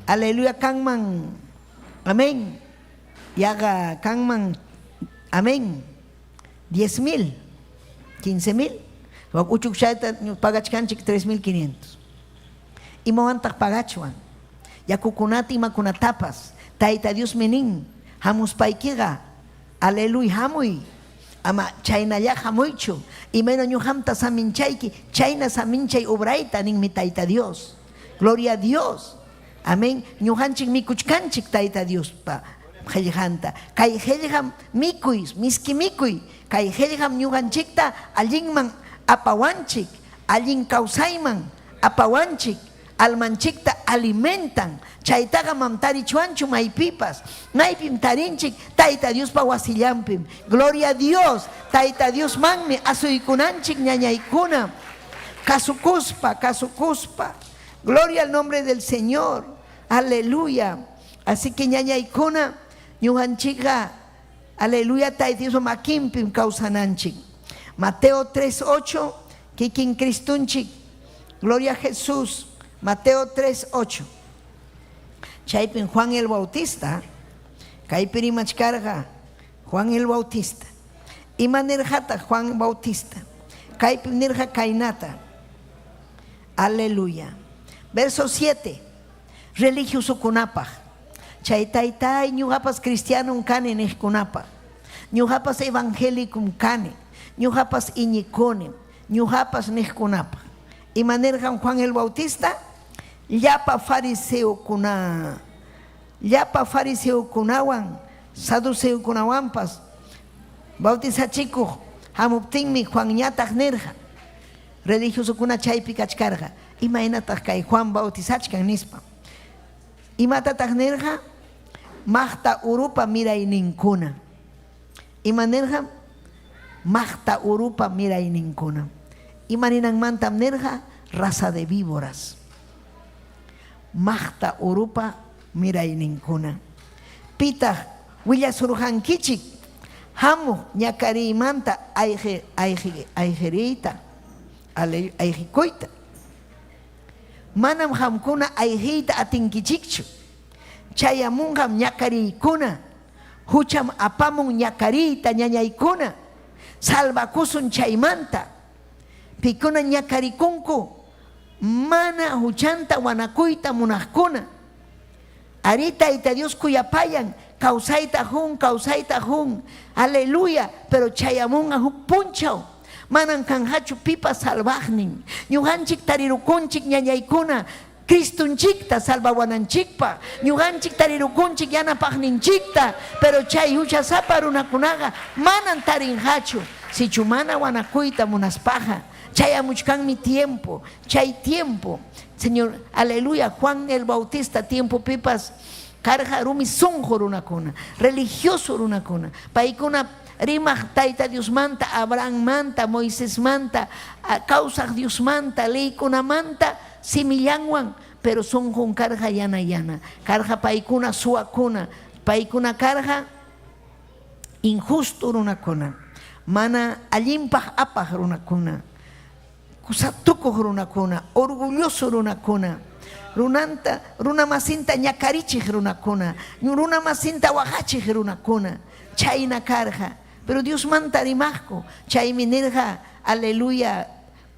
aleluya kanman, amén, yaqa kanman, amén, 10,000, 15,000, wak uchukchayta pagachkanchik 3,500. Imawantaq pagachwan? Yakukunata imakunatapas. Tayta Diosmi nin, hamuspaykiqa, aleluy, hamuy. Ama chaynalla hamuychu. Imayna ñuqamta saminchayki, chayna saminchay obrayta, ninmi Tayta Dios. Gloria a Dios. Amén. Ñuqanchik mikuchkanchik Tayta Diospa qellqanta. Kay qellqam mikuy, miski mikuy. Kay qellqam ñuqanchikta allinman apawanchik, allin kawsayman apawanchik, almanchikta alimentan. Chaytaqa mam tarichwanchu maypipas. Maypim tarinchik? Tayta Diospa wasillanpim. Gloria a Dios. Tayta Diosmanmi asuykunanchik ñañaykuna. Kasukuspa, kasukuspa. Gloria al nombre del Señor. Aleluya. Así que ñañaykuna, ñuqanchikqa, aleluya, Tayta Diospa makinpim kawsananchik. Mateo 3:8, kikin Cristunchik. Gloria a Jesús. Mateo 3:8. Chaypim Juan el Bautista, kaypi rimachkarqa Juan el Bautista. Ima nirqataq Juan Bautista? Kaypim nirqa kaynata. Aleluya. Verso 7. Religiosokunapaq. Chay taytay ñuqapas cristianom kani niqkunapaq. Ñuqapas evangélicom kani. Ñuqapas iñikunim. Ñuqapas niqkunapaq. Ima nirqam Juan el Bautista? Llapa fariseokuna, llapa fariseokunawan, saduceokunawanpas bautizachikuq hamuptinmi Juanñataq nirqa, religiosokuna chaypi kachkarqa, imaynataq kay Juan bautizachkan nispa. Imatataq nirqa? Maqta urupa mirayninkuna. Ima nirqam? Maqta urupa mirayninkuna. Ima ninanmantam nirqa? Raza de víboras. Maqta urupa mirayninkuna. Pitaq willasurqankichik hamuq ñakariymanta ayqi ayqi ayqiriyta, ayqikuyta? Manam qamkuna ayqiyta atinkichikchu. Chayamunqam ñakariykuna. Hucham apamun ñakariyta ñañaykuna. Salvakusun chaymanta. Pikuna ñakarikunku mana huchanta wanakuyta munaqkuna. Arí, Tayta Dios kuyapayan, kawsayta qun, kawsayta qun. Aleluya, pero chayamunqa huk punchaw. Manan kanqachu pipas salvaqnin. Ñuqanchik tarirukunchik ñañaykuna Cristunchikta salvawananchikpaq. Ñuqanchik tarirukunchik yanapaqninchikta, pero chay huchasapa runakunaqa manan tarinqachu. Sichu mana wanakuyta munaspaqa, chayamuchkanmi tiempo, chay tiempo, Señor, aleluya, Juan el Bautista tiempopipas. Karqa rumi sunqu runakuna, religioso runakuna. Paykuna rimaq Tayta Diosmanta, Abrahammanta, Moisesmanta, kawsaq Diosmanta, leykunamanta simillanwan, pero sunqun karqa yana yana. Karqa paykuna suwakuna, paykuna karqa injusto runakuna, mana allinpaq apaq runakuna, kusatukuq runakuna, orgulloso runakuna, runanta, runamasinta ñakarichiq runakuna, runamasinta waqachiq runakuna, chayna karqa. Pero Diosmanta rimaqku, chaymi nirqa, aleluya,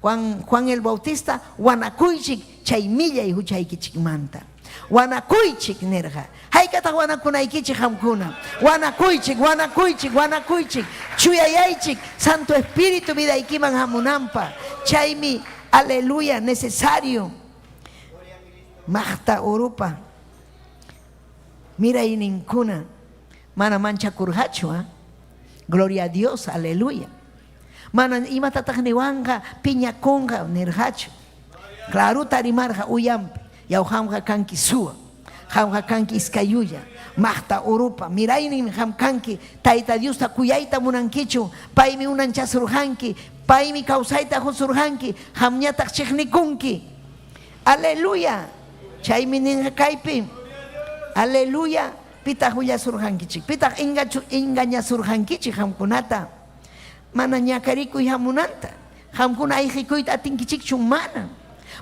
Juan, Juan el Bautista, wanakuychik chay millay huchaykichikmanta. Wanakuychik nirqa. Haykataq wanakunaykichik qamkuna? Wanakuychik, wanakuychik, wanakuychik. Chuyayaychik Santo Espíritu vidaykiman hamunanpaq. Chaymi, aleluya, necesario. Maqta urupa mirayninkuna mana manchakurqachu, ah. Gloria a Dios, aleluya. Mana imatataq niwanqa, piñakunqa nirqachu. Claruta rimarqa uyanpi, yaw qamqa kanki suwa, qamqa kanki iskayulla, maqta urupa mirayninmi qam kanki, Tayta Diosta kuyayta munankichu, paymi unanchasurqanki, paymi kawsayta qusurqanki, qamñataq chiqnikunki. Aleluya! Chaymi ninqa kaypi, Aleluya! Pitaq willasurqankichik? Pitaq engañasurqankichik qamkunata? Mana ñakarikuy hamunanta. Qamkuna ayqikuyta atinkichikchu? Manam.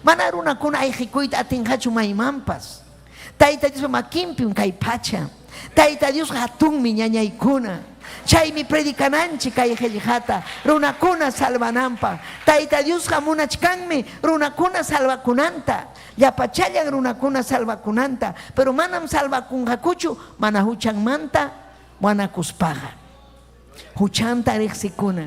Mana runakuna ayqikuyta atinqachu maymanpas. Tayta Diospa makinpim kay pacha. Tayta Diosqa hatunmi, ñañaykuna. Chaymi predicananchik kay qellqata runakuna salvananpaq. Tayta Diosqa munachkanmi runakuna salvakunanta. Llapachallan runakuna salvakunanta, pero manam salvakunqakuchu mana huchanmanta wanakuspaqa. Huchanta riqsikuna.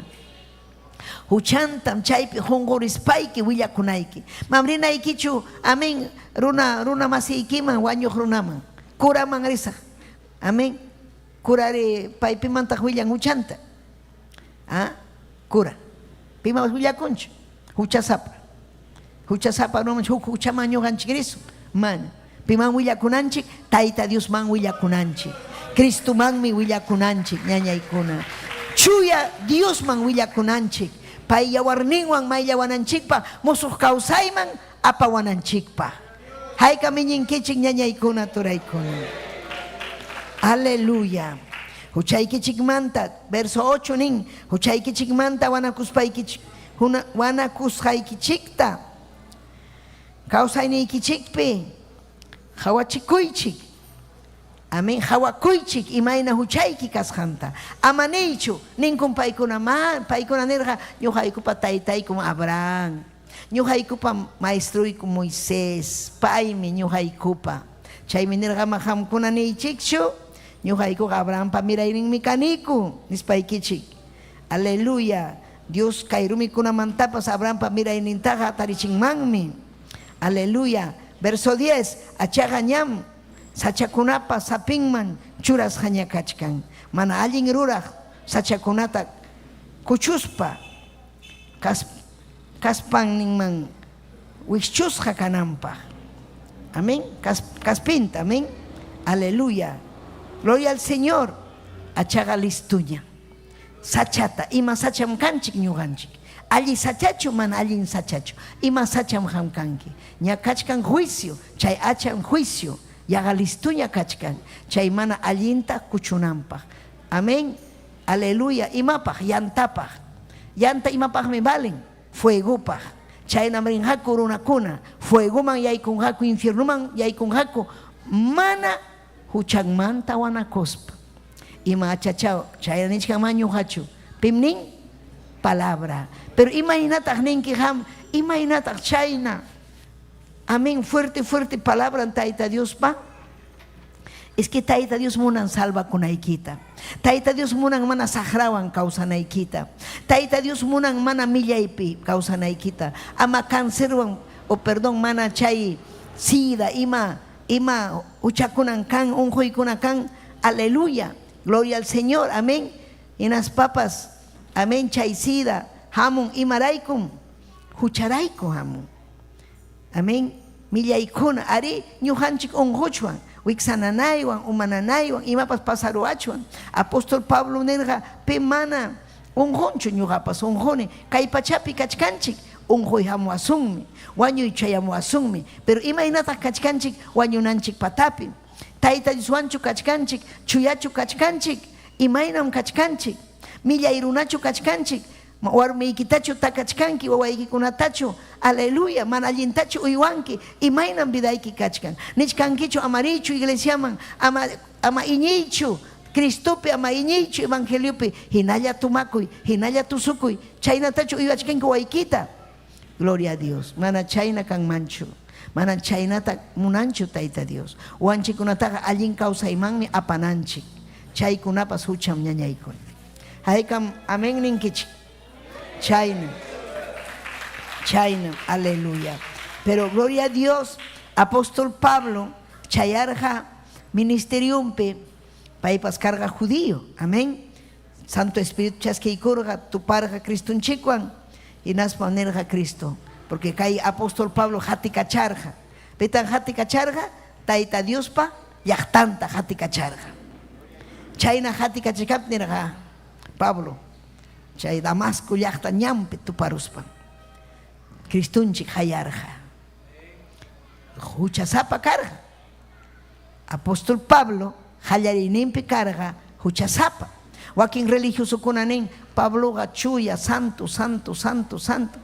Huchantam chaypi qunqurispayki willakunayki. Mam rinaykichu, amén, runa runa masiykiman, wañuq runaman, curaman risaq. Amén. Curari paypimantaq willan huchanta. Ah, cura. Pimanpas willakunchu. Huchasapa. Huchasapa runaman huk huchaman ñuqanchik risun. Mana. Piman willakunanchik? Tayta Diosman willakunanchik. Cristomanmi willakunanchik, ñañaykuna. Chuya Diosman willakunanchik. Pay yawarninwan mayllawananchikpaq, musuq kawsayman apawananchikpaq. Haykam iñinkichik, ñañaykuna, turaykuna? Aleluya. Huchaykichikmanta, verso 8 nin, huchaykichikmanta wanakuspaykichik, wanakusqaykichikta Kawsayniykichikpi qawachikuychik. Amén. Qawakuychik imayna huchayki kasqanta. Ama niychu, ninkum paykuna, ma, paykuna nirqa, ñuqaykupa taytaykum Abraham, ñuqaykupa maestruykum Moisés, paymi ñuqaykupa. Chaymi nirqa, ama qamkuna niychikchu, ñuqaykuqa Abrahampa mirayninmi kaniku, nispaykichik. Aleluya! Dios kay rumikunamantapas Abrahampa miraynintaqa hatarichinmanmi. Aleluya! Verso 10, Achaqa ñam sachakunapa sapinman churasqaña kachkan, mana allin ruraq sachakunata kuchuspa kaspanninman wikchusqa kananpaq. Amén. Kaspinta, amén. Aleluya. Gloria al Señor. Achaqa listuña. Sachata, ima sacham kanchik ñuqanchik? Alli sachachu, mana allin sachachu? Ima sacham qam kanki? Ña kachkan juicio, chay acham juicio, yaqa listuña kachkan, chay mana allinta kuchunanpaq. Amén. Aleluya. Imapaq? Yantapaq. Yanta imapaqmi valen? Fuegopaq. Chaynam rinqaku runakuna, fuegoman yaykunqaku, infiernoman yaykunqaku, mana huchanmanta wanakuspa. Ima achachao, chayra nichkanman ñuqachu. Pim nin? Palabra. Pero imaynataq ninki qam? Imaynataq chayna? Amén. Fuerte, fuerte palabran Tayta Diospa. Es que Tayta Dios munan salvakunaykita. Tayta Dios munan mana saqrawan kawsanaykita. Tayta Dios munan mana millaypi kawsanaykita. Ama cancerwan, o perdón, mana chay sida, ima Ima huchakunan kan, unquykuna kan, aleluya, gloria al Señor, amén. Hinaspapas, amén, chay sida hamun, imaraykum? Hucharayku hamun. Amén. Millaykuna, arí, ñuqanchik unquchwan. Wiksa nanaywan, uma nanaywan, imapas pasaruwachwan. Apóstol Pablo nirqa, Pim mana unqunchu, ñuqapas unquni. Kay pachapi kachkanchik, unquy hamuwasunmi, wañuy chayamuwasunmi. Pero imaynataq kachkanchik wañunanchik patapi? Tayta Dioswanchu kachkanchik, chuyachu kachkanchik? Imaynam kachkanchik? Millay runachu kachkanchik? Warmiykitachu takachkanki, wawaykikunatachu? Aleluya, mana allintachu uywanki? Imaynam vidayki kachkan? Nichkankichu ama riychu iglesiaman, ama ama iñiychu Cristopi, ama iñiychu evangeliopi, hinalla tumakuy, hinalla tusukuy, chaynatachu uywachkanki wawaykita? Gloria a Dios, mana chayna kanmanchu, mana chaynata munanchu Tayta Dios. Wanchikunataqa allin kawsaymanmi apananchik, chaykunapas hucham ñañaykuna. Haykam amén ninkichik? Chaynam, chaynam, aleluya. Pero gloria a Dios, apóstol Pablo chayarqa ministeriumpi, paypas karqa judío, amén. Santo Espíritu chaskiykurqa, tuparqa Cristonchikwan, hinaspam nirqa Cristo, porque kay apóstol Pablo qatikacharqa. Pitan qatikacharqa? Tayta Diospa llaqtanta qatikacharqa. Chayna qatikachikaptin nirqa Pablo, chay Damasco llaqta ñanpi tuparuspan Cristonchik qayarqa. Huchasapa karqa. Apóstol Pablo qallariyninpi karqa huchasapa. Wakin religiosokuna nin, Pabloqa chuya, santo, santo, santo, santo.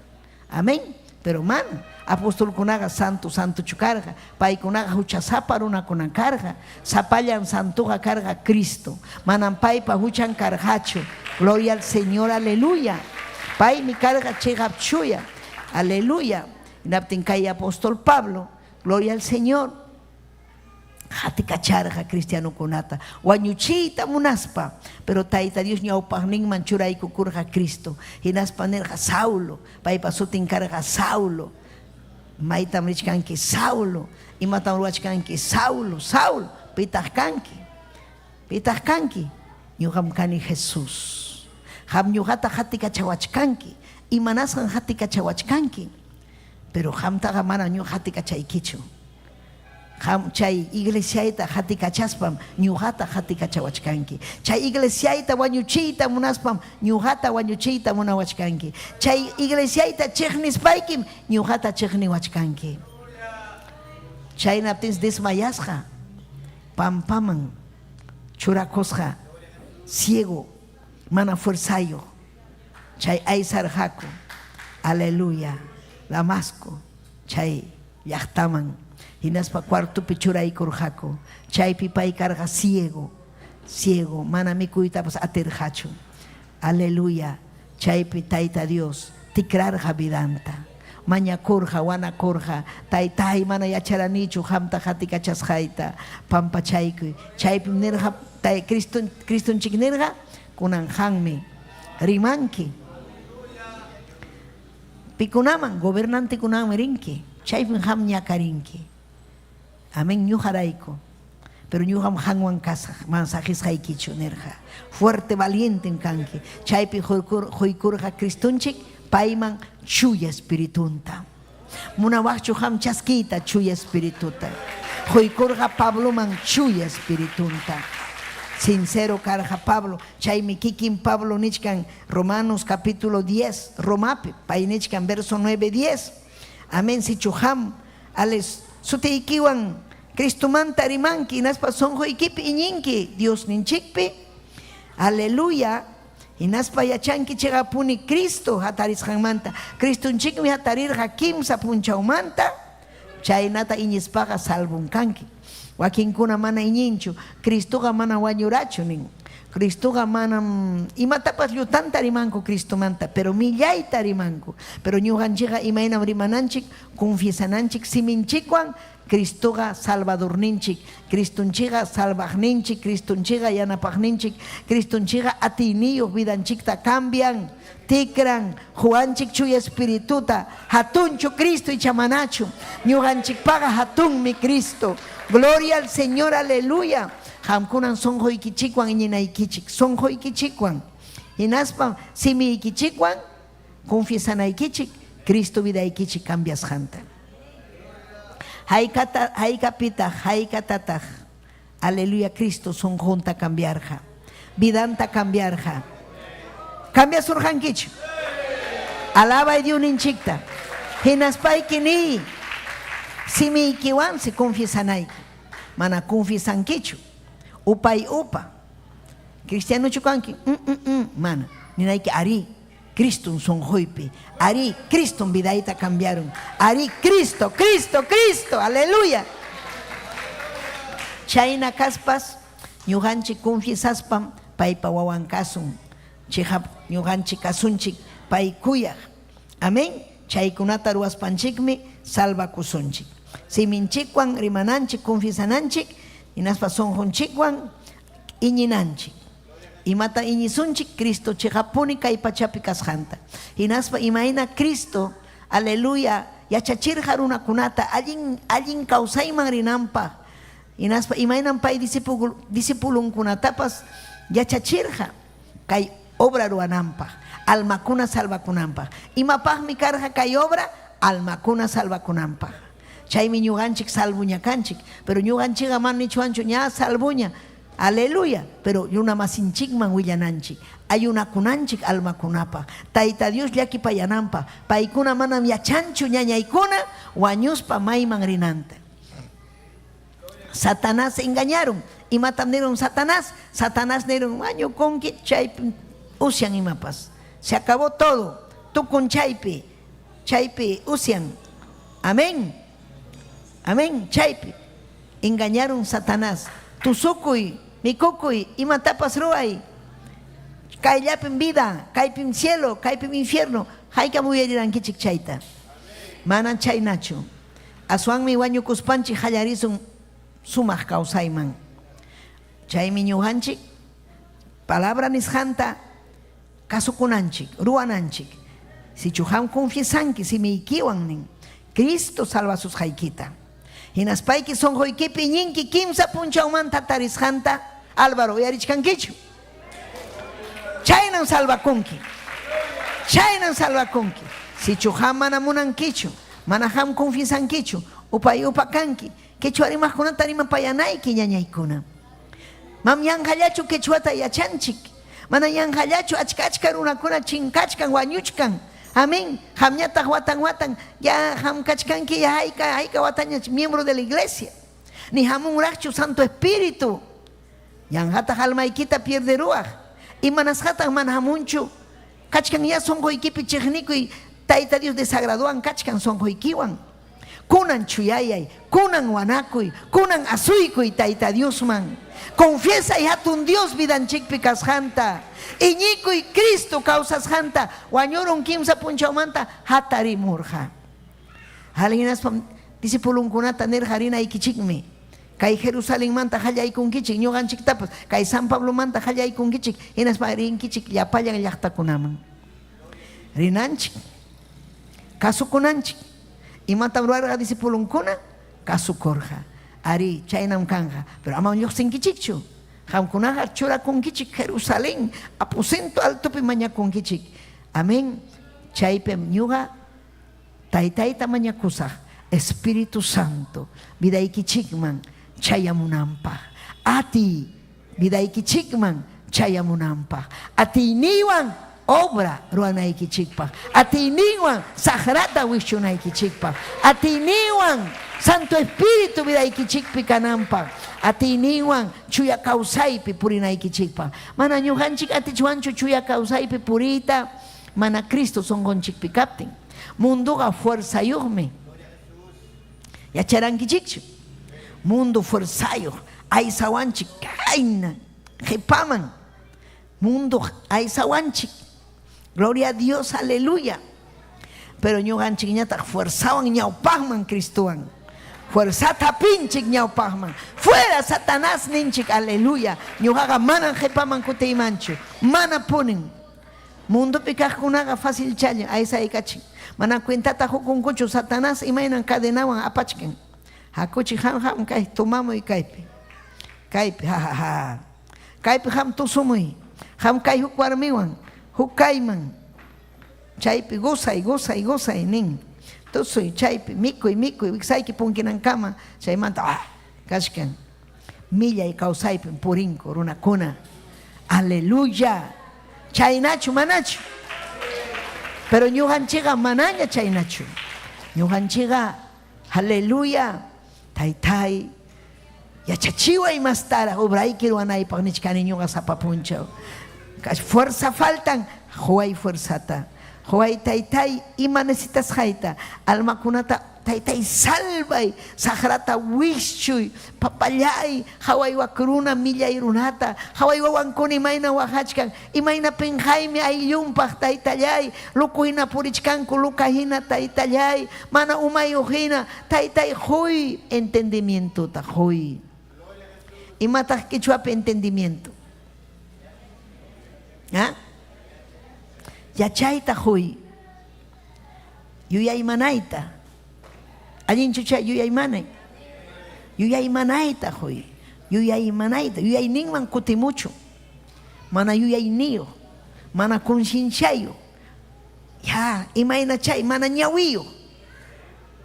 Amén. Pero mana. Apostolkunaqa santo, santochu karqa. Paykunaqa huchasapa runakunam karqa. Sapallan santoqa karqa Cristo. Manam paypa huchan karqachu. Gloria al Señor, aleluya. Paymi karqa cheqap chuya. Aleluya. Hinaptin kay apóstol Pablo, gloria al Señor, qatikacharqa cristianokunata wañuchiyta munaspa, pero Tayta Dios ñawpaqninman churaykukurqa Cristo. Hinaspa nirqa, Saulo, paypa sutin karqa Saulo. Maytam richkanki, Saulo? Imatam ruwachkanki, Saulo? Saulo, pitaq kanki? Pitaq kanki? Ñuqam kani Jesús. Qam ñuqata qatikachawachkanki. Imanasqan qatikachawachkanki? Pero qamtaqa manam ñuqa qatikachaykichu. Qam chay iglesiayta qatikachaspam ñuqata qatikachawachkanki. Chay iglesiayta wañuchiyta munaspam ñuqata wañuchiyta munawachkanki. Chay iglesiayta chiqnispaykim ñuqata chiqniwachkanki. Chaynaptinsi desmayasqa pampaman churakusqa ciego mana fuerzayuq chay aysarqaku. Aleluya. Damasco chay llaqtaman hinaspa cuartopi churaykurqaku. Chaypi pay karqa ciego, ciego, mana mikuytapas atirqachu. Aleluya. Chaypi Tayta Dios tikrarqa vidanta. Mañakurqa, wanakurqa, Taytáy, mana yacharanichu qamta qatikachasqayta, pampachaykuy. Chaypim nirqa, tay, Cristo, Cristonchik nirqa, kunan qanmi rimanki. Pikunaman? Gobernantekunamanmi rinki. Chaypim qam ñakarinki. Amén, ñuqarayku. Pero ñuqam qanwan kasaq, manam saqisqaykichu, nirqa. Fuerte, valientem kanki. Chaypi quykurqa Cristonchik payman chuya espiritunta. Munawaqchu qam chaskiyta chuya espirituta? Quykurqa Pabloman chuya espiritunta. Sincero karqa Pablo. Chaymi kikin Pablo nichkan Romanos capítulo 10, Romapi, pay nichkan verso 9, 10. Amén, sichu qam ales sutiykiwan Cristomanta rimanki hinaspa sonqoykipi iñinki Diosninchikpi. Aleluya. Hinaspa yachanki cheqapuni Cristo hatarisqanmanta. Cristonchikmi hatarirqa kimsa punchawmanta. Chaynata iñispaqa salvon kanki. Wakinkuna mana iñinchu, Cristoqa mana wañurachu nin. Cristoqa manam imatapas llutanta rimanku Cristomanta, pero millayta rimanku. Pero ñuqanchikqa imaynam rimananchik, confiesananchik siminchikwan Cristoqa Salvadorninchik, Cristonchikqa salvaqninchik, Cristonchikqa yanapaqninchik, Cristonchikqa atiyniyuq vidanchikta cambian, tikran, quwanchik Chuya Espirituta. Hatunchu Cristo icha manachu? Ñuqanchikpaqa hatunmi Cristo. Gloria al Señor, aleluya. Qamkunan sonqoykichikwan iñinaykichik, sonqoykichikwan hinaspa simiykichikwan confiesanaykichik Cristo vidaykichik cambiasqanta. Haykata, haykapitaq, haykatataq. Aleluya, Cristo sunqunta cambiarqa. Vidanta cambiarqa. Cambiasurqankichu? Alabay Diosninchikta. Hinaspayki niy simiykiwansi confiesanayki. Mana confiesankichu. Upay upa. Cristianochu kanki? Mana. Ninayki arí. Criston sunquypi. Arí, Criston vidayta cambiaron. Arí, Cristo, Cristo, Cristo. Aleluya. Chayna kaspas ñuqanchik confiesaspam paypa wawan kasun. Chiqap ñuqanchik kasunchik pay kuyaq. Amén. Chaykunata ruwaspanchikmi salvakusunchik. Siminchikwan rimananchik, confiesananchik, hinaspa sunqunchikwan iñinanchik. Imata iñisunchik? Cristo chiqappuni kay pachapi kasqanta. Hinaspa imayna Cristo, aleluya, yachachirqa runakunata allin allin kawsayman rinanpaq. Hinaspa imaynam pay discipulonkunatapas yachachirqa kay obra ruwananpaq, almakuna salvakunanpaq. Imapaqmi karqa kay obra? Almakuna salvakunanpaq. Chaymi ñuqanchik salvuña kanchik. Pero ñuqanchikqa mana nichwanchu ña salvuña. Aleluya. Pero runamasinchikman willananchik, ayunakunanchik almakunapaq, Tayta Dios llakipayananpaq. Paykuna manam yachanchu ñañaykuna wañuspa mayman rinanta. Satanás engañaron. Imatam nirun Satanás? Satanás nirun, wañukunki chaypim usyan imapas. Se acabó todo. Tukun chaypi. Chaypi usyan. Amén. Amén. Chaypi. Engañaron Satanás. Tusukuy, mikukuy, imatapas ruway. Kayllapim vida, kaypim cielo, kaypim infierno. Haykam uyarirankichik chayta? Manam chaynachu. Aswanmi wañukuspanchik qallarisun sumaq kawsayman. Chaymi ñuqanchik palabra nisqanta kasukunanchik, ruwananchik. Sichu qam confiesanki simiykiwan nin Cristo salvasusqaykita. Hinaspayki sunquykipi iñinki kimsa punchawmanta tarisqanta, Álvaro, uyarichkankichu? Chaynam salvakunki. Chaynam salvakunki. Sichu qam mana munankichu, mana qam confiesankichu, upay upa kanki, quechua rimaqkunata rimapayanayki ñañaykuna. Mam yanqallachu quechuata yachanchik. Mana yanqallachu achka achka runakuna chinkachkan, wañuchkan. Amén. Qamñataq watan watan ya qam kachkanki ya hayka hayka wataña miembro de la iglesia. Ni hamunraqchu Santo Espíritu. Yanqataq almaykita pierderuwaq. Imanasqataq mana hamunchu? Kachkan ya sunquykipi chiqnikuy Tayta Dios desagradowan kachkan sunquykiwan. Kunan chuyayay, kunan wanakuy, kunan asuykuy Tayta Diosman. Confiesay hatun Dios vidanchikpi kasqanta. Iñikuy Cristo kawsasqanta. Wañurun kimsa punchawmanta hatarimurqa. Hinaspam discipulonkunata nirqa rinaykichikmi. Kay Jerusalenmanta qallaykunkichik, ñuqanchiktapas kay San Pablomanta qallaykunkichik, hinaspa rinkichik llapallan llaqtakunaman. Rinanchik, kasukunanchik. Imatam ruwarqa discipulonkuna? Kasukurqa. Arí, chaynam kanqa. Pero amam lluqsinkichikchu. Qamkunaqa churakunkichik Jerusalén aposento altopi mañakunkichik. Amén. Chaypim ñuqa Taytayta mañakusaq Espíritu Santo vidaykichikman chayamunanpaq. Atiy vidaykichikman chayamunanpaq. Atiyniywan obra ruwanaykichikpaq. Atiyninwan saqrata wischunaykichikpaq. Atiyninwan Santo Espíritu vidaykichikpi kananpaq. Atiyninwan chuya kawsaypi purinaykichikpaq. Mana ñuqanchik atichwanchu chuya kawsaypi puriyta mana Cristo sunqunchikpi kaptin. Munduqa fuerzayuqmi. Yacharankichikchu? Mundo fuerzayuq aysawanchik kayna qipaman. Mundo aysawanchik. Gloria a Dios, aleluya. Pero ñuqanchikñataq fuerzawan ñawpaqman Cristowan. Fuerzata hapinchik ñawpaqman. Fuera Satanás ninchik, aleluya. Ñuqaqa manam qipaman kutiymanchu. Mana punin. Mundopi kaqkunaqa facilchalla aysaykachin. Mana cuentata qukunkuchu Satanás imaynan cadenawan apachkan. Hakuchik qam qam kay tomamuy kaypi. Kaypi ha ha ha. Kaypi qam tusumuy. Qam kay huk warmiwan, huk kayman. Chaypi gozay, gozay, gozay nin. Tusuy chaypi mikuy, mikuy, wiksayki punkinankama chaymanta ah kachkan. Millay kawsaypim purinku runakuna. Aleluya. Chaynachu manachu? Pero ñuqanchikqa manaña chaynachu. Ñuqanchikqa aleluya, taytay, yachachiway mastaraq obrayki ruwanaypaq nichkani ñuqa sapa punchaw. Fuerza faltan, quway fuerzata. Quway taytay ima necesitasqayta, almakunata taytay salvay, saqrata wischuy, papallay, qaway wak runa millay runata, qaway wawankuna imayna waqachkan, imayna pinqaymi ayllunpaq taytallay, loco hina purichkanku, loca hina taytallay, mana umayuq hina, taytay quy entendimientota quy. Imataq quichwapi entendimiento? ¿Ah? Yachayta quy. Yuyaymanayta. Allinchu chay yuyaymanay? Yuyaymanayta quy. Yuyaymanayta. Yuyayninman kutimuchun. Mana yuyayniyuq, mana concienciayuq. Ya, imayna chay, mana ñawiyuq.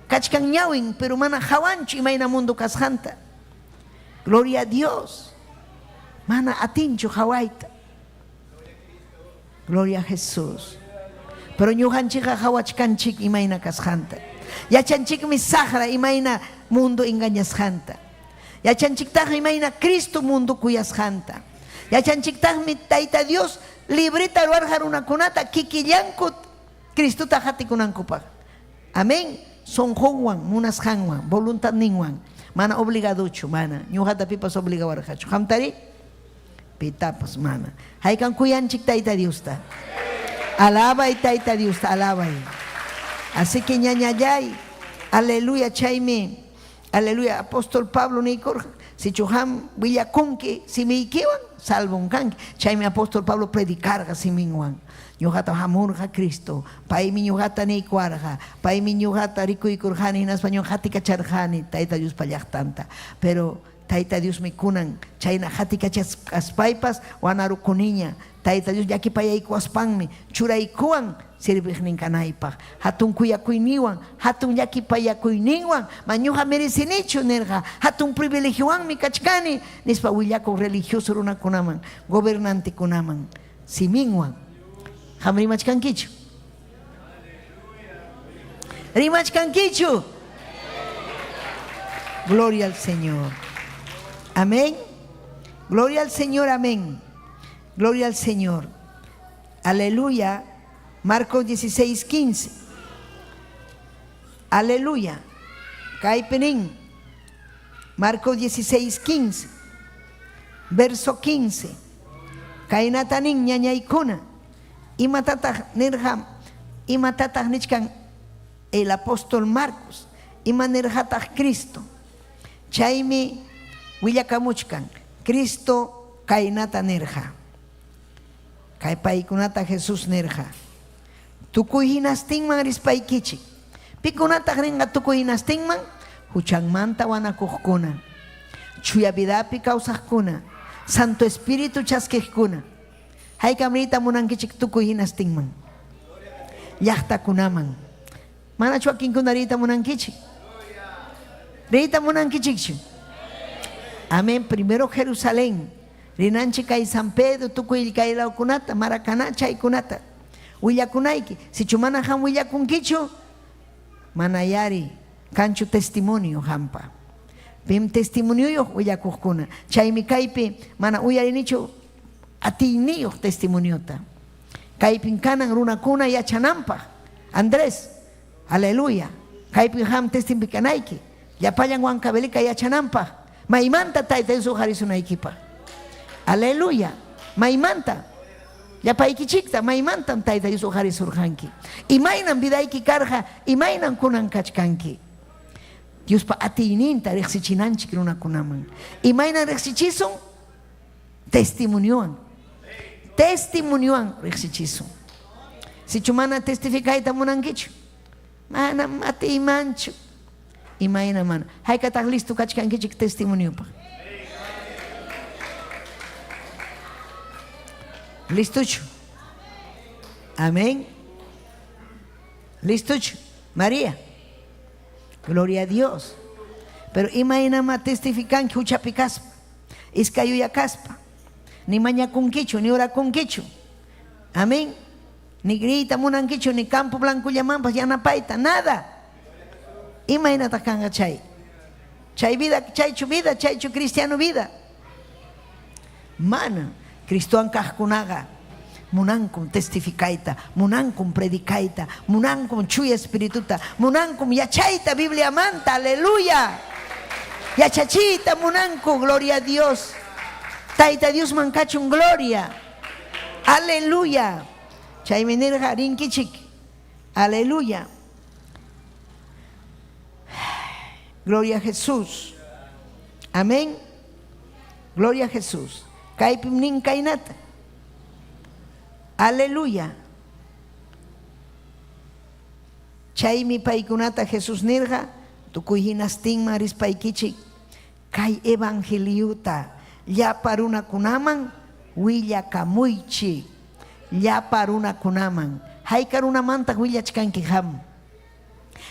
Kachkan ñawin, pero mana qawanchu imayna mundo kasqanta. Gloria a Dios. Mana atinchu qawayta. Gloria a Jesús. Pero ñuqanchikqa qawachkanchik imayna kasqanta. Yachanchikmi saqra imayna mundo engañasqanta. Yachanchiktaqmi imayna Cristo mundo kuyasqanta. Yachanchiktaqmi Tayta Dios libreta ruwarqa runakunata kikillanku Cristota qatikunankupaq. Amén. Sonqonwan, munasqanwan, voluntadninwan. Mana obligadochu, mana. Ñuqata pipas obligawarqachu. Qamtari? Pitapas mana. Haykan kuyanchik Tayta Diosta. Alabay Tayta Diosta, alabay. Así que ñañallay, aleluya, chaymi, aleluya, apóstol Pablo niykurqa, sichu qam willakunki simiykiwan, salvon kanki. Chaymi apóstol Pablo predicarqa siminwan. Ñuqata hamurqa Cristo, paymi ñuqata niykuwarqa, paymi ñuqata rikuykurqani, hinaspa ñuqa qatikacharqani Tayta Diospa llaqtanta. Pero Tayta Diosmi kunan chayna qatikachasqaspaypas wanarukuniña. Tayta Dios llakipayaykuwaspanmi churaykuwan serviqnin kanaypaq. Hatun kuyakuyniywan, hatun llakipayakuyninwan, ma ñuqa merecenichu nirqa, hatun privilegiowanmi kachkani, nispa willakuq religioso runakunaman, gobernantekunaman, siminwan. Qam rimachkankichu? Rimachkankichu? Gloria al Señor. Amén. Gloria al Señor, amén. Gloria al Señor. Aleluya. Marcos 16, 15. Aleluya. Kaypi nin. Marcos 16, 15. Verso 15. Kaynata nin ñañaykuna. Imatataq nirqa? Imatataq nichkan el apóstol Marcos? Ima nirqataq Cristo? Chaymi willakamuchkan Cristo kaynata nirqa. Kay paykunata Jesús nirqa, Tukuy hinastinman rispaykichik. Pikunataq rinqa tukuy hinastinman? Huchanmanta wanakuqkuna, chuya vidapi kawsaqkuna, Santo Espíritu chaskiqkuna. Haykam riyta munankichik tukuy hinastinman? Llaqtakunaman. Manachu wakinkuna riyta munankichik? Riyta munankichikchu? Amén. Primero Jerusalén. Rinanchik kay San Pedro, tukuy kay lawkunata, Maracaná chaykunata. Willakunayki. Sichu mana qam willakunkichu, manayari kanchu testimonio qampa. Pim testimonioyuq willakuqkuna. Chaymi kaypi mana uyarinichu atiyniyuq testimoniota. Kaypin kanan runakuna yachananpaq. Andrés, aleluya. Kaypin qam testificanayki. Llapallan Huancavelica yachananpaq. Maymanta Tayta Dios uqarisunaykipaq. Aleluya. Maymanta. Llapaykichikta maymantam Tayta Dios uqarisurqanki. Imaynam vidayki karqa, imaynam kunan kachkanki. Diospa atiyninta riqsichinanchik runakunaman. Imaynan riqsichisun? Testimoniowan. Testimoniowan riqsichisun. Sichu mana testificayta munankichu, manam atiymanchu. Imayna mana. Haykataq listo kachkankichik testimoniopaq? Listochu? Amén. Listochu? María. Gloria a Dios. Pero imaynamá testificanki huchapi kaspa? Iskay uya kaspa. Ni mañakunkichu, ni orakunkichu. Amén. Ni riyta munankichu, ni campo blancollamanpas yanapayta, nada. Imaynataq kanqa chay? Chay vida, chaychu vida, chaychu cristiano vida. Mana. Cristowan kaqkunaqa munankum testificayta, munankum predicayta, munankum Chuya Espirituta, munankum yachayta Bibliamanta, aleluya. Yachachiyta munanku, gloria a Dios. Tayta Diosman kachun gloria. Aleluya. Chaymi nirqa rinkichik. Aleluya. Gloria a Jesús. Amén. Gloria a Jesús. Kaypim nin kaynata. Aleluya. Chaymi paykunata Jesús nirqa, tukuy hinastinman rispaykichik kay evangeliuta llapa runakunaman willakamuychik. Llapa runakunaman. Hayka runamantaq willachkanki qam?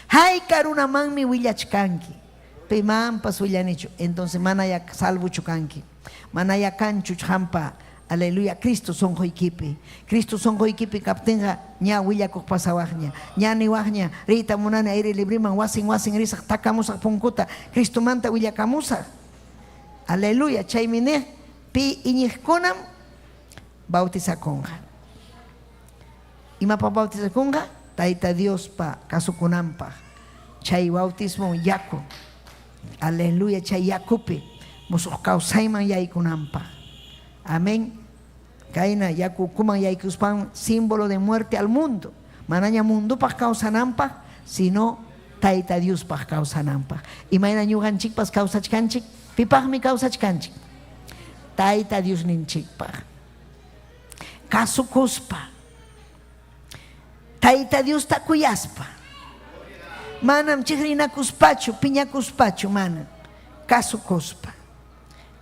Hayka runamanmi willachkanki? Pimanpas willanichu. Entonces manaya salvochu kanki. Manaya kanchu qampa, aleluya, Cristo sonqoykipi. Cristo sonqoykipi kaptinqa ña willakuq pasawaqña. Ña niwaqña, riyta munani aire libreman wasin wasin risaq, takamusaq punkuta, Cristomanta willakamusaq. Aleluya, chaymi niq, pi iñiqkunam bautizakunqa. Imapaq bautizakunqa? Tayta Diospa kasukunanpaq. Chay bautismo yaku. Aleluya, chay yakupi musuq kawsayman yaykunanpaq. Amén. Kayna yaku ukuman yaykuspan símbolo de muerte al mundo. Manaña mundopaq kawsananpaq, sino Tayta Diospaq kawsananpaq. Imayna ñuqanchikpas kawsachkanchik? Pipaqmi kawsachkanchik? Tayta Diosninchikpaq. Kasukuspa. Tayta Diosta kuyaspa. Manam chiqrinakuspachu, piñakuspachu, mana. Kasukuspa.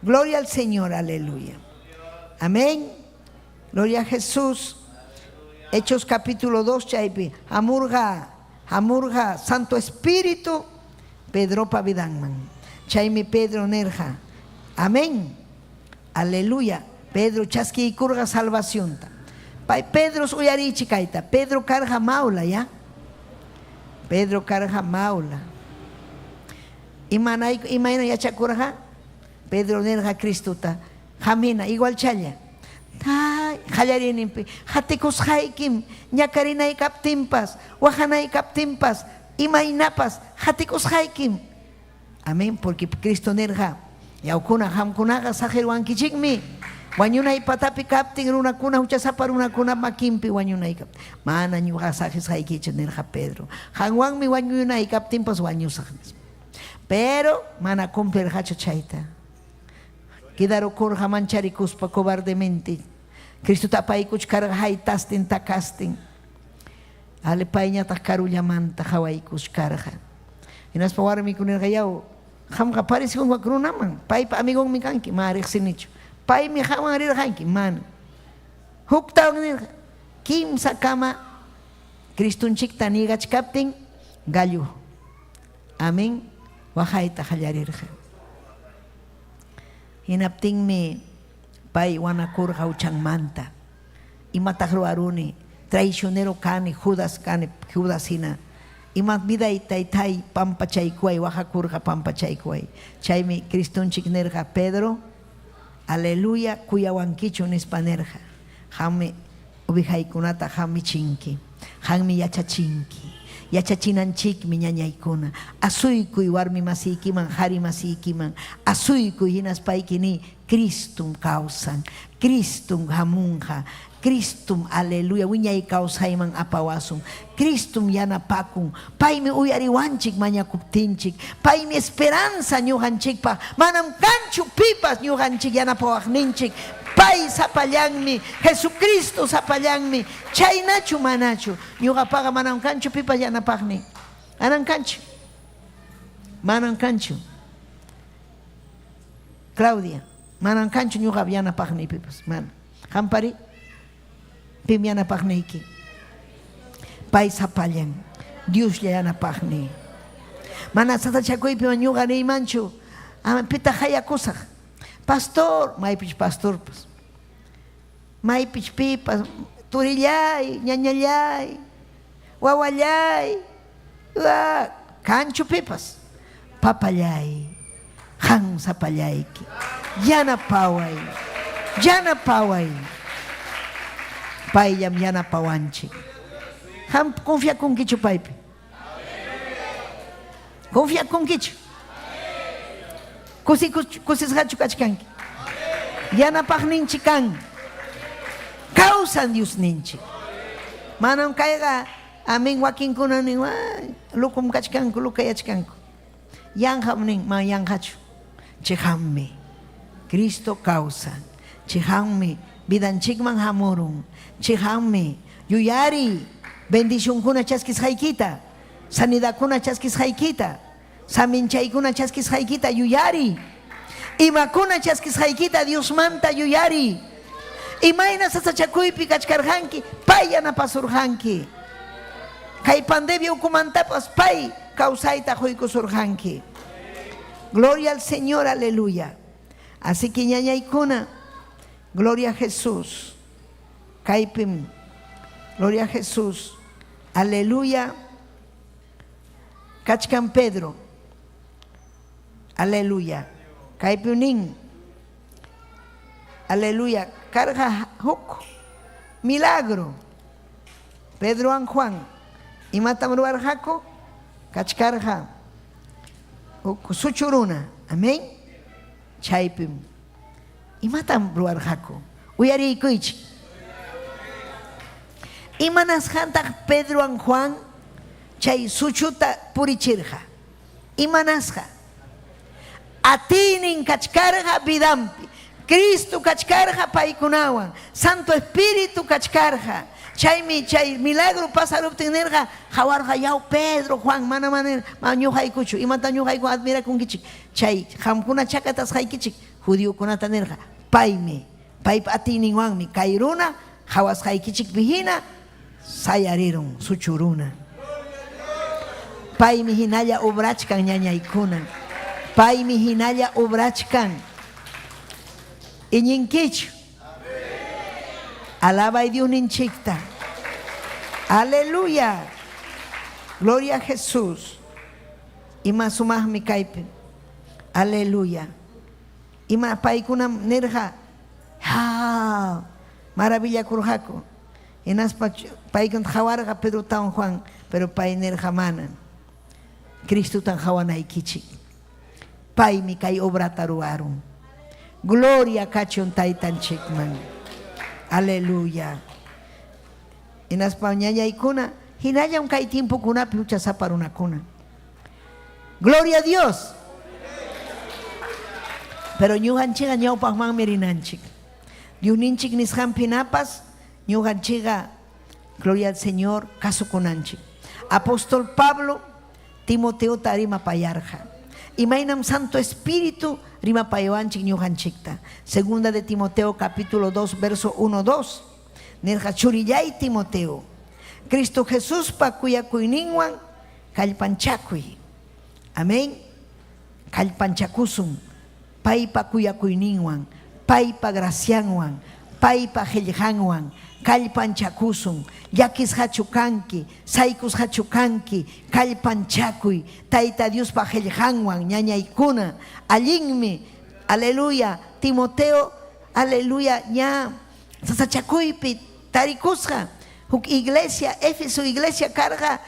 Gloria al Señor, aleluya. Amén. Gloria a Jesús. Hechos capítulo 2, chaypi. Hamurqa, hamurqa, Santo Espíritu, Pedropa vidanman. Chaymi Pedro nirqa. Amén. Aleluya. Pedro chaskiykurqa salvacionta. Pay Pedros uyariychik kayta. Pedro karqa maula, ya. Pedro karqa maula. Imanayku, imayna yachakurqa? Pedro nirqa Cristota, qam hina igualchalla. Ay, qallariyninpi qatikusqaykim, ñakarinay kaptinpas, waqanay kaptinpas, imaynapas qatikusqaykim. Amén, porque Cristo nirqa, yawkuna qamkunaqa saqirwankichikmi, wañunay patapi kaptin runakuna, huchasapa runakuna makinpi wañunay kaptin. Mana ñuqa saqisqaykichu, nirqa Pedro. Qanwanmi wañunay kaptinpas wañusaq, nispa. Pero mana cumplirqachu chayta. Quedarukurqa mancharikuspa cobardemente. Cristota apaykuchkarqa haytastin, takastin. Ale payñataq karullamanta qawaykuchkarqa. Hinaspa warmiku nirqa, yaw, qamqa parecionki wak runaman, paypa amigonmi kanki, mana riqsinichu. Paymi qamwan rirqanki, mana. Huktawan nirqa, kimsakama Cristonchikta niegachkaptin gallo, amén, waqayta qallarirqa. Hinaptinmi pay wanakurqa huchanmanta. Imataq ruwaruni? Traicionero kani, Judas kani, Judas hina. Ima viday taytay pampachaykuway, waqakurqa pampachaykuway. Chaymi Cristonchik nirqa, Pedro, aleluya, kuyawankichu nispa nirqa. Qammi ovejaykunata qam michinki, qammi yachachinki. Yachachinanchikmi ñañaykuna. Asuykuy warmi masiykiman, qari masiykiman. Asuykuy hinaspayki niy, Cristum kawsan, Cristum hamunqa, Cristum, aleluya, wiñay kawsayman apawasun. Cristum yanapakun, paymi uyariwanchik mañakuptinchik, paymi esperanza ñuqanchikpaq. Manam kanchu pipas ñuqanchik yanapawaqninchik. Pay sapallanmi, Jesucristo sapallanmi. Chaynachu manachu? Ñuqapaqa manam kanchu pipas yanapaqnin. Manam kanchu. Manam kanchu. Claudia, manam kanchu ñuqap yanapaqniy pipas, mana. Qampari, pim yanapaqniyki? Pay sapallan, Dioslla yanapaqniy. Mana sasachakuypi ñuqa niymanchu, pitaq qayakusaq? Pastor, maypich pastorpas. Maypich pipas, turillay, ñañallay, wawallay, wa, kanchu pipas. Papallay, qam sapallayki, yanapaway, yanapaway. Payllam yanapawanchik. Qam confiakunkichu paypi? Confiakunkichu? Kusisqachu kachkanki? Yanapaqninchik kan. Kawsan Diosninchik. Manam kayqa amén wakinkuna nin, lokom kachkanku, lokayachkanku. Yanqam nin, man yanqachu. Chiqammi. Cristo kawsan. Chiqammi vidanchikman hamurun. Chiqammi yuyariy bendicionkuna chaskisqaykita, sanidadkuna chaskisqaykita, saminchaykuna chaskisqaykita yuyariy. Imakuna chaskisqaykita Diosmanta yuyariy. Imayna sasachakuypi kachkarqanki, pay yanapasurqanki. Kay pandemia ukumantapas pay kawsayta quykusurqanki. Gloria al Señor, aleluya. Así que ñañaykuna, gloria a Jesús. Kaypim, gloria a Jesús, aleluya. Kachkan Pedro, aleluya. Kaypim nin, aleluya, karqa huk milagro. Pedrowan Juan, imatam ruwarqaku? Kachkarqa huk suchu runa, amén. Chaypim imatam ruwarqaku? Uyariykuychik. Imanasqantaq Pedrowan Juan chay suchuta purichirqa? Imanasqa? Atiynin kachkarqa vidanpi. Cristo kachkarqa paykunawan. Santo Espíritu kachkarqa. Chaymi chay milagro pasaruptin nirqa, qawarqa yaw Pedro, Juan, mana mana ñuqaykuchu. Imata ñuqayku admirakunkichik? Chay qamkuna chakatasqaykichik judiokunata nirqa, paymi, paypa atiyninwanmi kay runa qawasqaykichikpi hina sayarirun suchu runa. Paymi hinalla obrachkan ñañaykuna. Paymi hinalla obrachkan. Iñinkichu? Alabay Diosninchikta. Aleluya. Gloria a Jesús. Ima sumaqmi kaypi. Aleluya. Ima paykunam nirqa, ha, maravillakurqaku. Hinaspa paykuna qawarqa Pedrotawan Juan, pero pay nirqa mana. Cristotan qawanaykichik. Paymi kay obrata ruwarun. Gloria kachun Taytanchikman. Aleluya. Hinaspa ñañaykuna, hinallam kay tiempokunapi huchasapa runakuna. Gloria a Dios. Pero ñuqanchikqa ñawpaqmanmi rinanchik. Diosninchik nisqanpi hinapas ñuqanchikqa, gloria al Señor, kasukunanchik. Apóstol Pablo Timoteota rimapayarqa. Imaynam Santo Espíritu rimapayawanchik ñuqanchikta. Segunda de Timoteo capítulo 2 verso 1 2. Nirqa, churillay Timoteo, Cristo Jesuspa kuyakuyninwan kallpanchakuy. Amén. Kallpanchakusun paypa kuyakuyninwan, paypa gracianwan, paypa qellqanwan, kallpanchakusun. Llakisqachu kanki, saykusqachu kanki, kallpanchakuy Tayta Diospa qellqanwan, ñañaykuna. Allinmi, aleluya, Timoteo, aleluya, ña sasachakuypi tarikusqa. Huk iglesia, Éfeso iglesia karqa,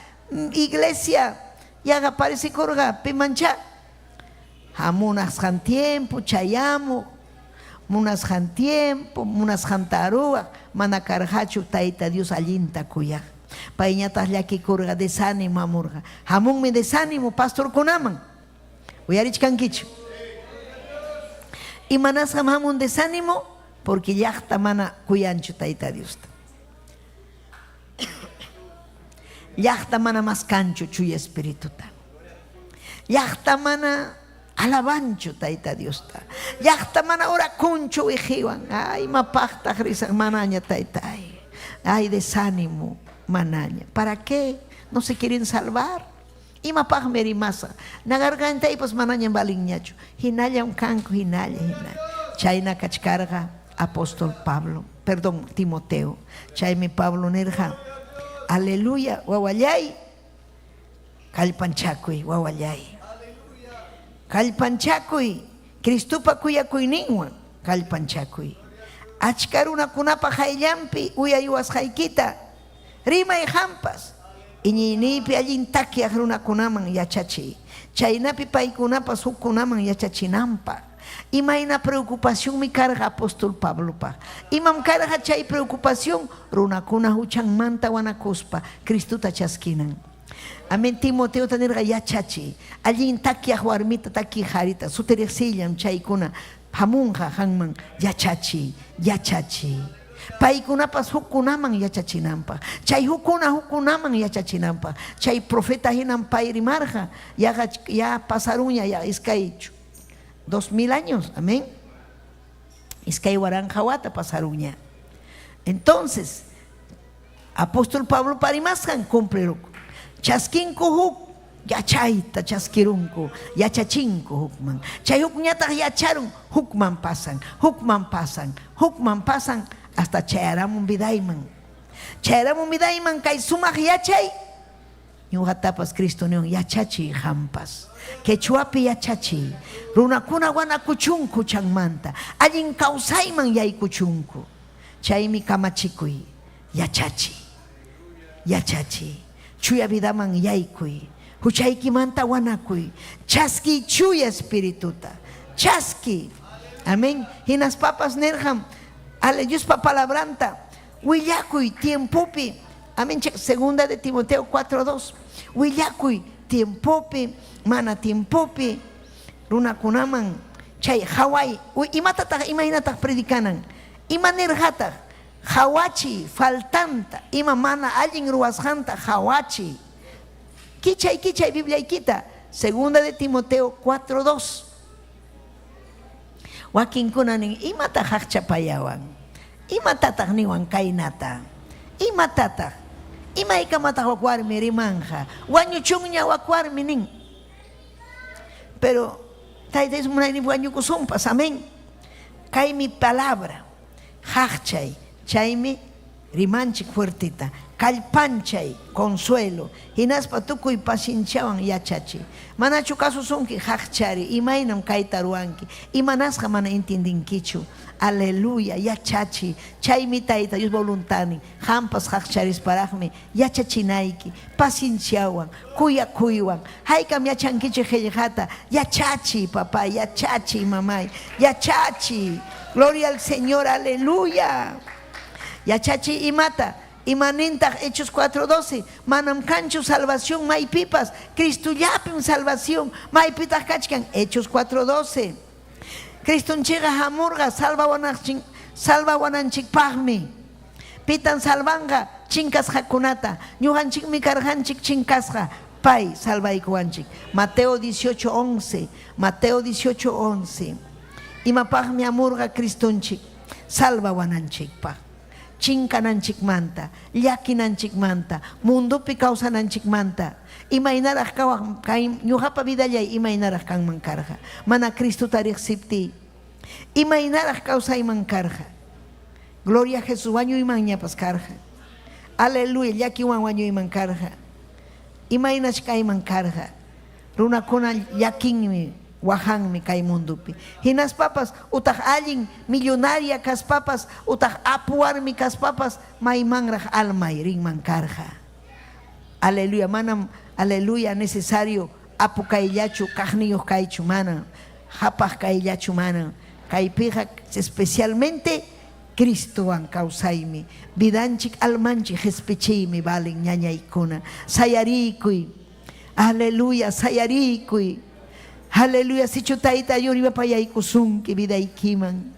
iglesia yaqa parecekurqa pimanchá. Ha munasqan tiempo chayamuq, munasqan tiempo, munasqanta ruwaq, mana karqachu Tayta Dios allinta kuyaq. Payñataq llakikurqa, desánimo hamurqa. Hamunmi desánimo pastorkunaman. Uyarichkankichu? Imanasqam hamun desánimo? Porque llaqta mana kuyanchu Tayta Diosta. Llaqta mana maskanchu Chuya Espirituta. Llaqta mana alabanchu Tayta Diosta. Llaqta mana orakunchu wiqiwan. Ay, imapaqtaq risaq manaña Taytay. Ay, desánimo manaña. ¿Para qué? No se quieren salvar. Imapaqmi rimasaq? Nagargantaypas manañam valinñachu. Hinallam kanku, hinalla, hinalla. Chayna kachkarqa apóstol Pablo, perdón, Timoteo. Chaymi Pablo nirqa, aleluya, wawallay, kallpanchakuy, wawallay. Kallpanchakuy, Cristopa kuyakuyninwan kallpanchakuy. Achka runakunapa qayllanpi uyariwasqaykita rimay qampas. Iñiyniypi allin takyaq runakunaman yachachiy, chaynapi paykunapas hukkunaman yachachinanpaq. Imayna preocupacionmi karqa apóstol Pablopaq? Imam karqa chay preocupación? Runakuna huchanmanta wanakuspa Cristota chaskinan. Amén. Timoteota nirqa yachachiy, allin takyaq warmita, takiq qarita, sutiriqsillam chaykuna hamunqa qanman yachachiy, yachachiy. Paykunapas hukkunaman yachachinanpaq, chay hukkuna hukkunaman yachachinanpaq. Chay profeta hinam pay rimarqa, yaqa ya pasarunña ya iskay 2000 años, amén. 2000 wata pasarunña. Entonces, apóstol Pablo rimasqan cumplirukun. Chaskinku huk yachayta chaskirunku, yachachinku hukman. Chay hukñataq yacharun, hukman pasan, hukman pasan, hukman pasan, hasta chayaramun vidayman. Chayaramun vidayman kay sumaq yachay, ñuqatapas Cristo niwan yachachiy qampas. Quechuapi yachachiy, runakuna wanakuchunku chanmanta, allin kawsayman yaykuchunku. Chaymi kamachikuy, yachachiy, yachachiy, chuya vidaman yaykuy, huchaykimanta wanakuy, chaskiy chuya espirituta, chaskiy. Amén. Hinaspapas nirqam, Diospa palabranta willakuy tiempopi. Amén. Segunda de Timoteo 4:2. Willakuy tiempopi, mana tiempopi, runakunaman chay hawai, imatataq imaynataq predicanan? Ima nirqataq? Hawachi faltanta, ima mana allin ruwasqanta hawachi. Kichay, kichay Bibliaykita. Segunda de Timoteo 4:2. Wakinkuna nin, imataq haqchapayawan? Imatataq niwan kaynata? Imatataq? Imaykamataq wak warmi rimanja? Wañuchunña wak warmi nin. Pero Tayta Dios munaynin wañukusunpas, amén. Kaymi palabra, haqchay, chaymi rimanchik fuertita, kallpanchay, consuelo, hinaspa tukuy pacienciawan yachachiy. Manachu kasusunki haqchari, imaynam kayta ruwanki, imanasqa mana entiendinkichu. Aleluya, yachachiy, chaymi Tayta Dios voluntadnin, qampas haqcharisparaqmi yachachinayki, pacienciawan, kuyakuywan. Haykam yachankichik qillqata, yachachiy papá, yachachiy mamay, yachachiy. Gloria al Señor, aleluya. Yachachiy imata, imanintaq Hechos 4:12, manam kanchu salvación maypipas, Cristollapim salvación, maypitaq kachkan Hechos 4:12. Cristonchikqa hamurqa salvawananchikpaqmi. Pitan salvanqa chinkasqakunata? Ñuqanchikmi karqanchik chinkasqa, pay salvaykuwanchik. Mateo 18:11, Mateo 18:11. Imapaqmi hamurqa Cristonchik? Salvawananchikpaq. Chinkananchikmanta, llakinanchikmanta, mundopi kawsananchikmanta. Imaynaraq kawaq kay ñuqapa vidallay imaynaraq kanman karqa? Mana Cristota riqsiptiy, imaynaraq kawsayman karqa? Gloria a Jesús, wañuymanñapas karqa. Aleluya, llakiwan wañuyman karqa. Imaynach kayman karqa? Runakuna llakinmi, wahanmi kay mundopi. Hinaspapas utaq allin millonaria kaspapas, utaq apu warmi kaspapas, maymanraq almay rinman karqa. Aleluya, manam aleluya necesario apu kayllachu, kaqniyuq kaychu, manam qapaq kayllachu, manam. Kaypiqa especialmente Cristowan kawsaymi, vidanchik almanchik qespichiymi valen ñañaykuna. Sayariykuy, aleluya, sayariykuy. Aleluya, sichu Tayta Dios rimapayaykusunki vidaykiman.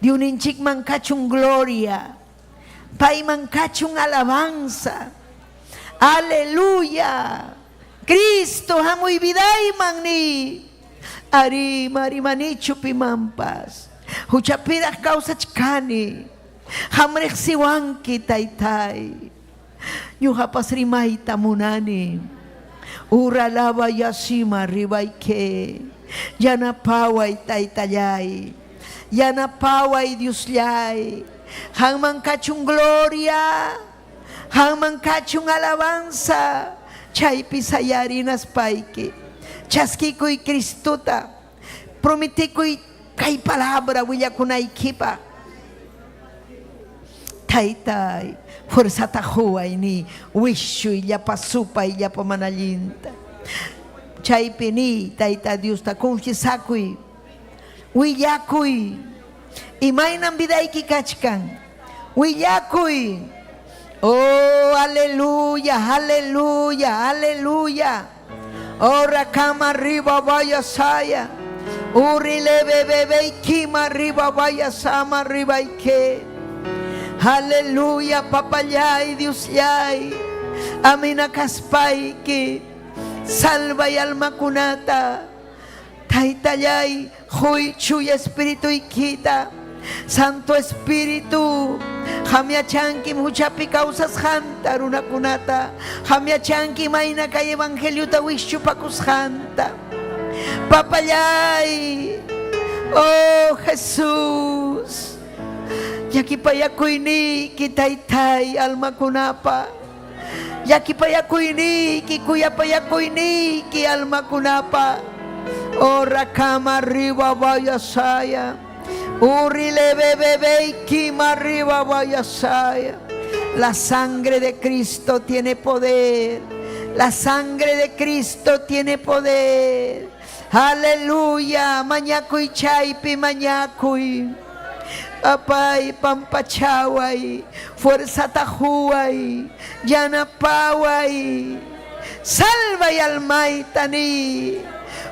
Diosninchikman kachun gloria, payman kachun alabanza. Aleluya. Cristo hamuy vidayman ni. Ari marimanichu pimanpas. Huchapiraq kawsachkani. Qam riqsiwanki taytay. Ñuqapas rimayta munani. Uralaba yasima ribayke. Yanapaway taytallay. Yanapaway Diosllay. Qanman kachun gloria. Qanman kachun alabanza. Chaypi sayarinaspayki. Chaskikuy Cristota. Prometikuy kay palabra willakunaykipaq. Taytay, fuerzata quway ni wischuy llapa supay llapa mana allinta. Chaypi ni Tayta Diosta confiesakuy, willakuy, imaynam vidayki kachkan, willakuy. Oh, aleluya, aleluya, aleluya. Oh, rakama arriba vaya saya. Uri lebe bebe kima arriba vaya sama arriba y que. Aleluya, papallay, Diosllay. Amina kaspayki. Salvay almakunata. Taytallay, huy chuya espirituykita. Santo Espíritu, qam yachankim huchapi kawsasqanta runakunata. Qam yachanki mayna kay evangeliota wischupakusqanta. Papallay, oh Jesús, llakipayakuyniyki taytay almakunapa. Llakipayakuyniyki, kuyapayakuyniyki almakunapa. Oh rakama arriba vaya saya. Urrile bebebe kima arriba vaya saya. La sangre de Cristo tiene poder. La sangre de Cristo tiene poder. Aleluya. Mañakuy chaypi mañakuy. Papay pampachaway. Fuerza tahuay. Yanapaway. Salvay almaytani.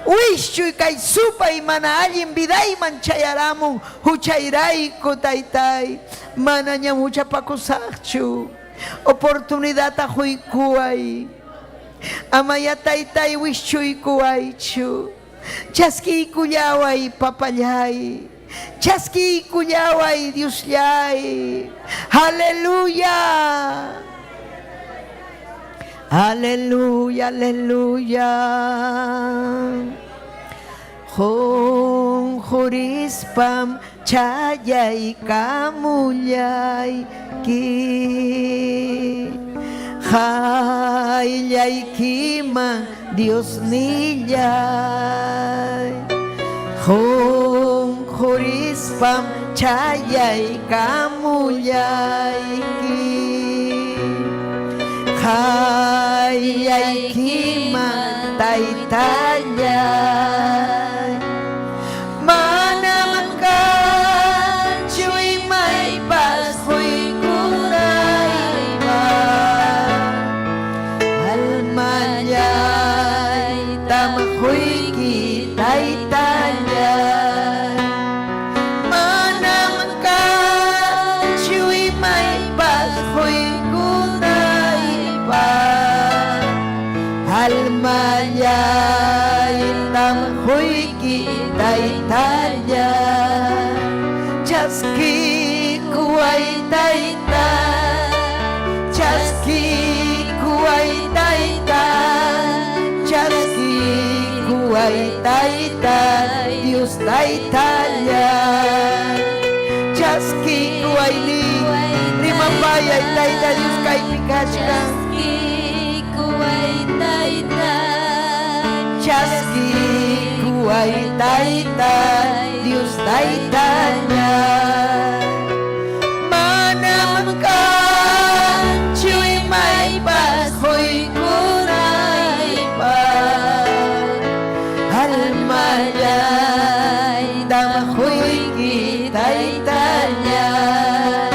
Wischuy kay supay mana allin vidayman chayaramun huchayrayku taytay. Manañam huchapakusaqchu. Oportunidad huykuay. Amaya taytay wischuykuwaychu. Chaskiykullaway papallay. Chaskiykullaway Diosllay. Aleluya. Aleluya, aleluya. Qunqurispam chayaykamullayki. Qayllaykiman Diosnillay. Qunqurispam chayaykamullayki. Qayllaykiman taytallay. Manam kanchu imaypas quykunaypaq. Almallaytam quyki taytallay. Manam kanchu imaypas quykunaypaq. Almallaytam quyki taytallay. Chaskikuway tayta. Chaskikuway tayta. Chaskikuway tayta. Dios taytallay. Chaskikuway ni. Rimapayay tayta Dios kaypi kachkan. Chaskikuway taytay. Chaskikuway tayta. Dios taytallay. Manam kanchu imaypas quykunaypaq. Almallaytam quyki taytallay.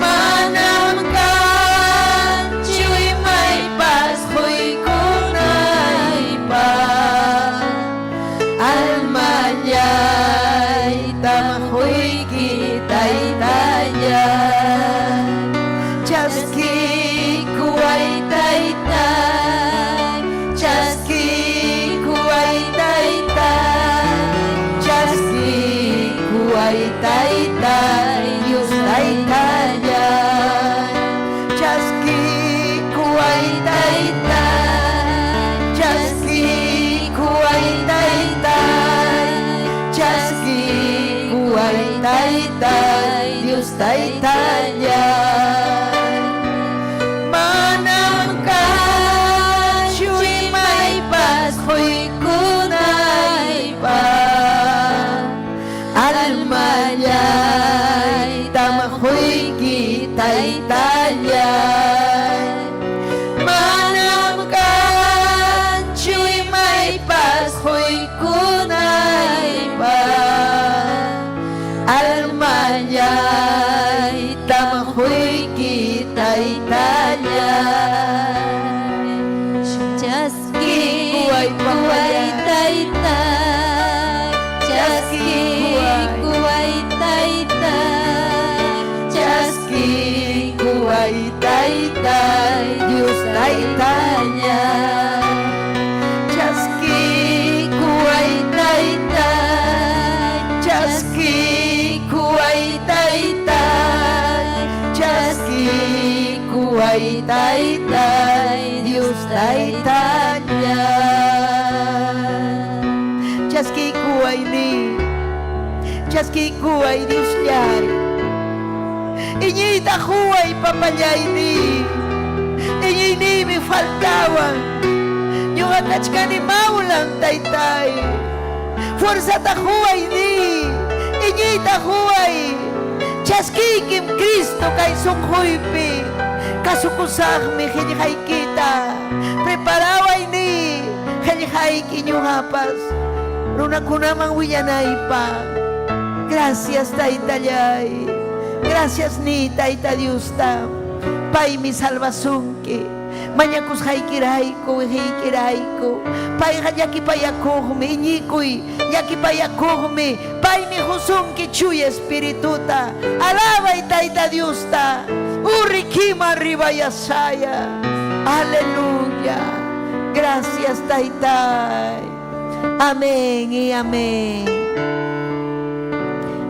Manam kanchu imaypas quykunaypaq. Almallaytam quyki Taytallay. Manam kanchu imaypas quykunaypaq. Almallaytam quyki Taytallay. Manam kanchu imaypas quykunaypaq. Almallaytam quyki Taytallay. Chaskikuway Tayta, chaskikuway Tayta, Chaskikuway Taytay, Dios Taytalla. Chaskikuway Taytay, chaskikuway Taytay, chaskikuway Taytay, Dios Taytalla. Chaskikuway ni, chaskikuway Diosllay. Iñiyta quway papallayni. Iñiyniymi faltawan. Ñuqa kachkani mawlan taytay. Fuerzata quway ni. Iñiyta quway. Chaskiykim Cristo kay sunquypi. Kasukusaqmi qillqaykita. Preparaway ni. Qillqayki ñuqapas. Runakunaman willanaypaq. Gracias taytallay. Gracias ni Tayta Diosta. Paymi salvasunki. Mañakusqaykirayku, wiqiykirayku. Payqa llakipayakuqmi, iñikuy llakipayakuqmi. Paymi qusunki chuya espirituta. Alabay Tayta Diosta. Urrikima ribayasaya. Aleluya. Gracias Taytay. Amén y amén.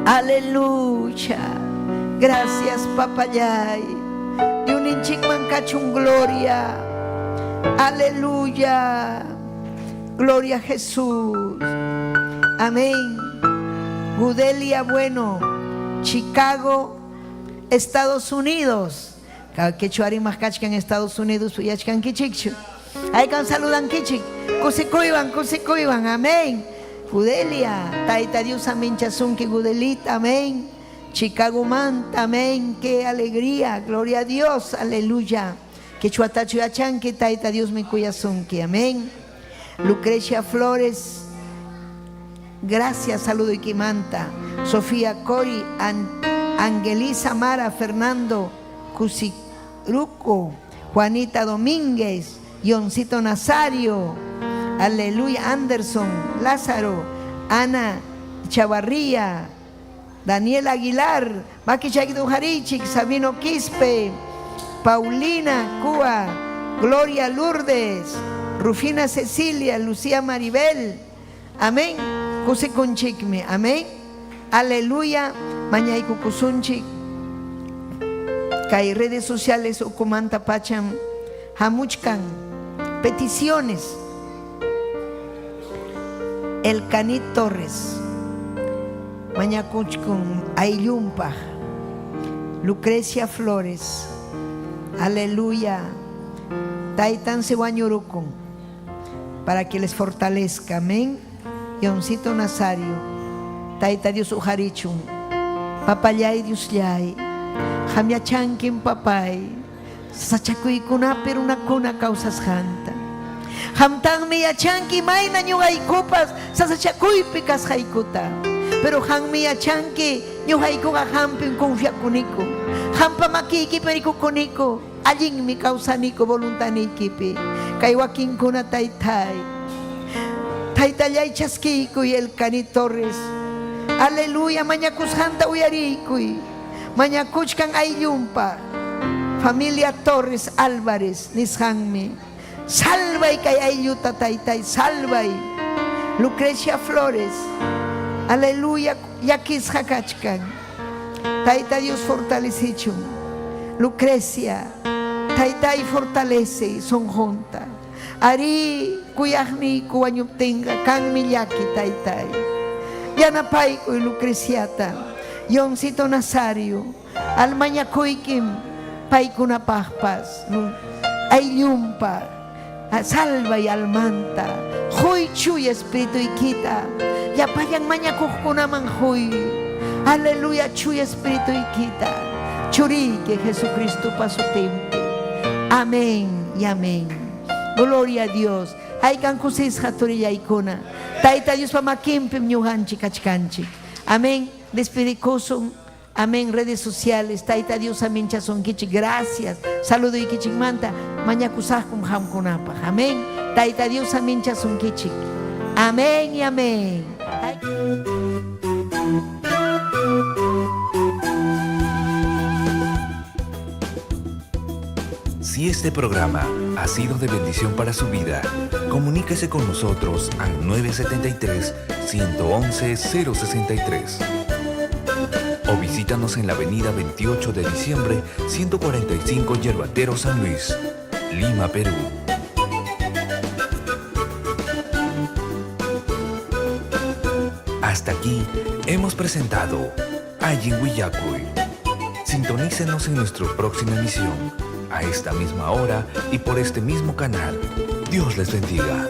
Aleluya. Gracias, papallay. Diosninchikman kachun gloria. Aleluya. Gloria a Jesús. Amén. Gudelia Bueno, Chicago, Estados Unidos. Quechuarimaq kachkan Estados Unidos, uyachkankichikchu. Aykan saludankichik. Kusikuywan, kusikuywan. Amén. Gudelia, Tayta Dios aminchasunki Gudelita, amén. Chicago Manta, amén. Qué alegría, gloria a Dios, aleluya. Quechuatachu yachanki, Tayta Dios mi kuyasunki, amén. Lucrecia Flores, gracias, saludo y Quimanta. Sofía Cori, Angelisa Mara, Fernando Cusiruco, Juanita Domínguez, Ioncito Nazario, aleluya, Anderson, Lázaro, Ana Chavarría, Daniel Aguilar, Maki Jarichik, Sabino Quispe, Paulina Cúa, Gloria Lourdes, Rufina Cecilia, Lucía Maribel, amén. Kusikunchikmi, amén. Aleluya, mañaykukusunchik. Kay redes sociales ukumanta pacham hamuchkan peticiones. El Canit Torres, mañakuchkun ayllunpaq, Lucrecia Flores, aleluya, Taytansi wañurukun, para que les fortalezca, amén. Yoncito Nazario, Tayta Dios uqarichun, Papallay Diosllay, Qam yachankim papay, sasachakuykunapi runakuna kawsasqanta. Qamtaqmi yachanki mayna ñuqaykupas sasachakuypi kasqaykuta. Pero qammi yachanki ñuqaykuqa qampim confiakuniku. Qampa makiykipi rikukuniku, allinmi kawsaniku voluntadniykipi. Kay wakinkuna taytay. Taytallay chaskiykuy el Cani Torres. Aleluya, mañakusqanta uyariykuy. Mañakuchkan ayllunpa. Familia Torres Álvarez nisqanmi. Salvay kay aylluta taytay, salvay. Lucrecia Flores. Aleluya, llakisqa kachkan. Tayta Dios fortalecichun. Lucrecia, taytay fortalece sunqunta. Arí kuyaqniyku wañuptinqa kanmi llaki taytay. Yanapaykuy Lucreciata. Yoncito Nazario, almañakuykim paykunapaqpas, ayllunpaq, salvay almanta, huy chuya espirituykita, llapallan mañakuqkunaman huy. Aleluya, chuya espirituykita, churiyki Jesucristopa sutinpi. Amén y amén. Gloria a Dios. Haykan kusisqa turillaykuna. Tayta Diospa makinpim ñuqanchik kachkanchik. Amén. Despedikusun. Amén. Redes sociales. Tayta Dios aminchasunkichik. Gracias. Saluduykichikmanta mañakusaqkum qamkunapaq. Amén. Tayta Dios aminchasunkichik. Amén y amén. Si este programa ha sido de bendición para su vida, comuníquese con nosotros al 973-111-063. O visítanos en la avenida 28 de diciembre, 145 Yerbatero San Luis, Lima, Perú. Hasta aquí hemos presentado Allin Willakuy. Sintonícenos en nuestra próxima emisión, a esta misma hora y por este mismo canal. Dios les bendiga.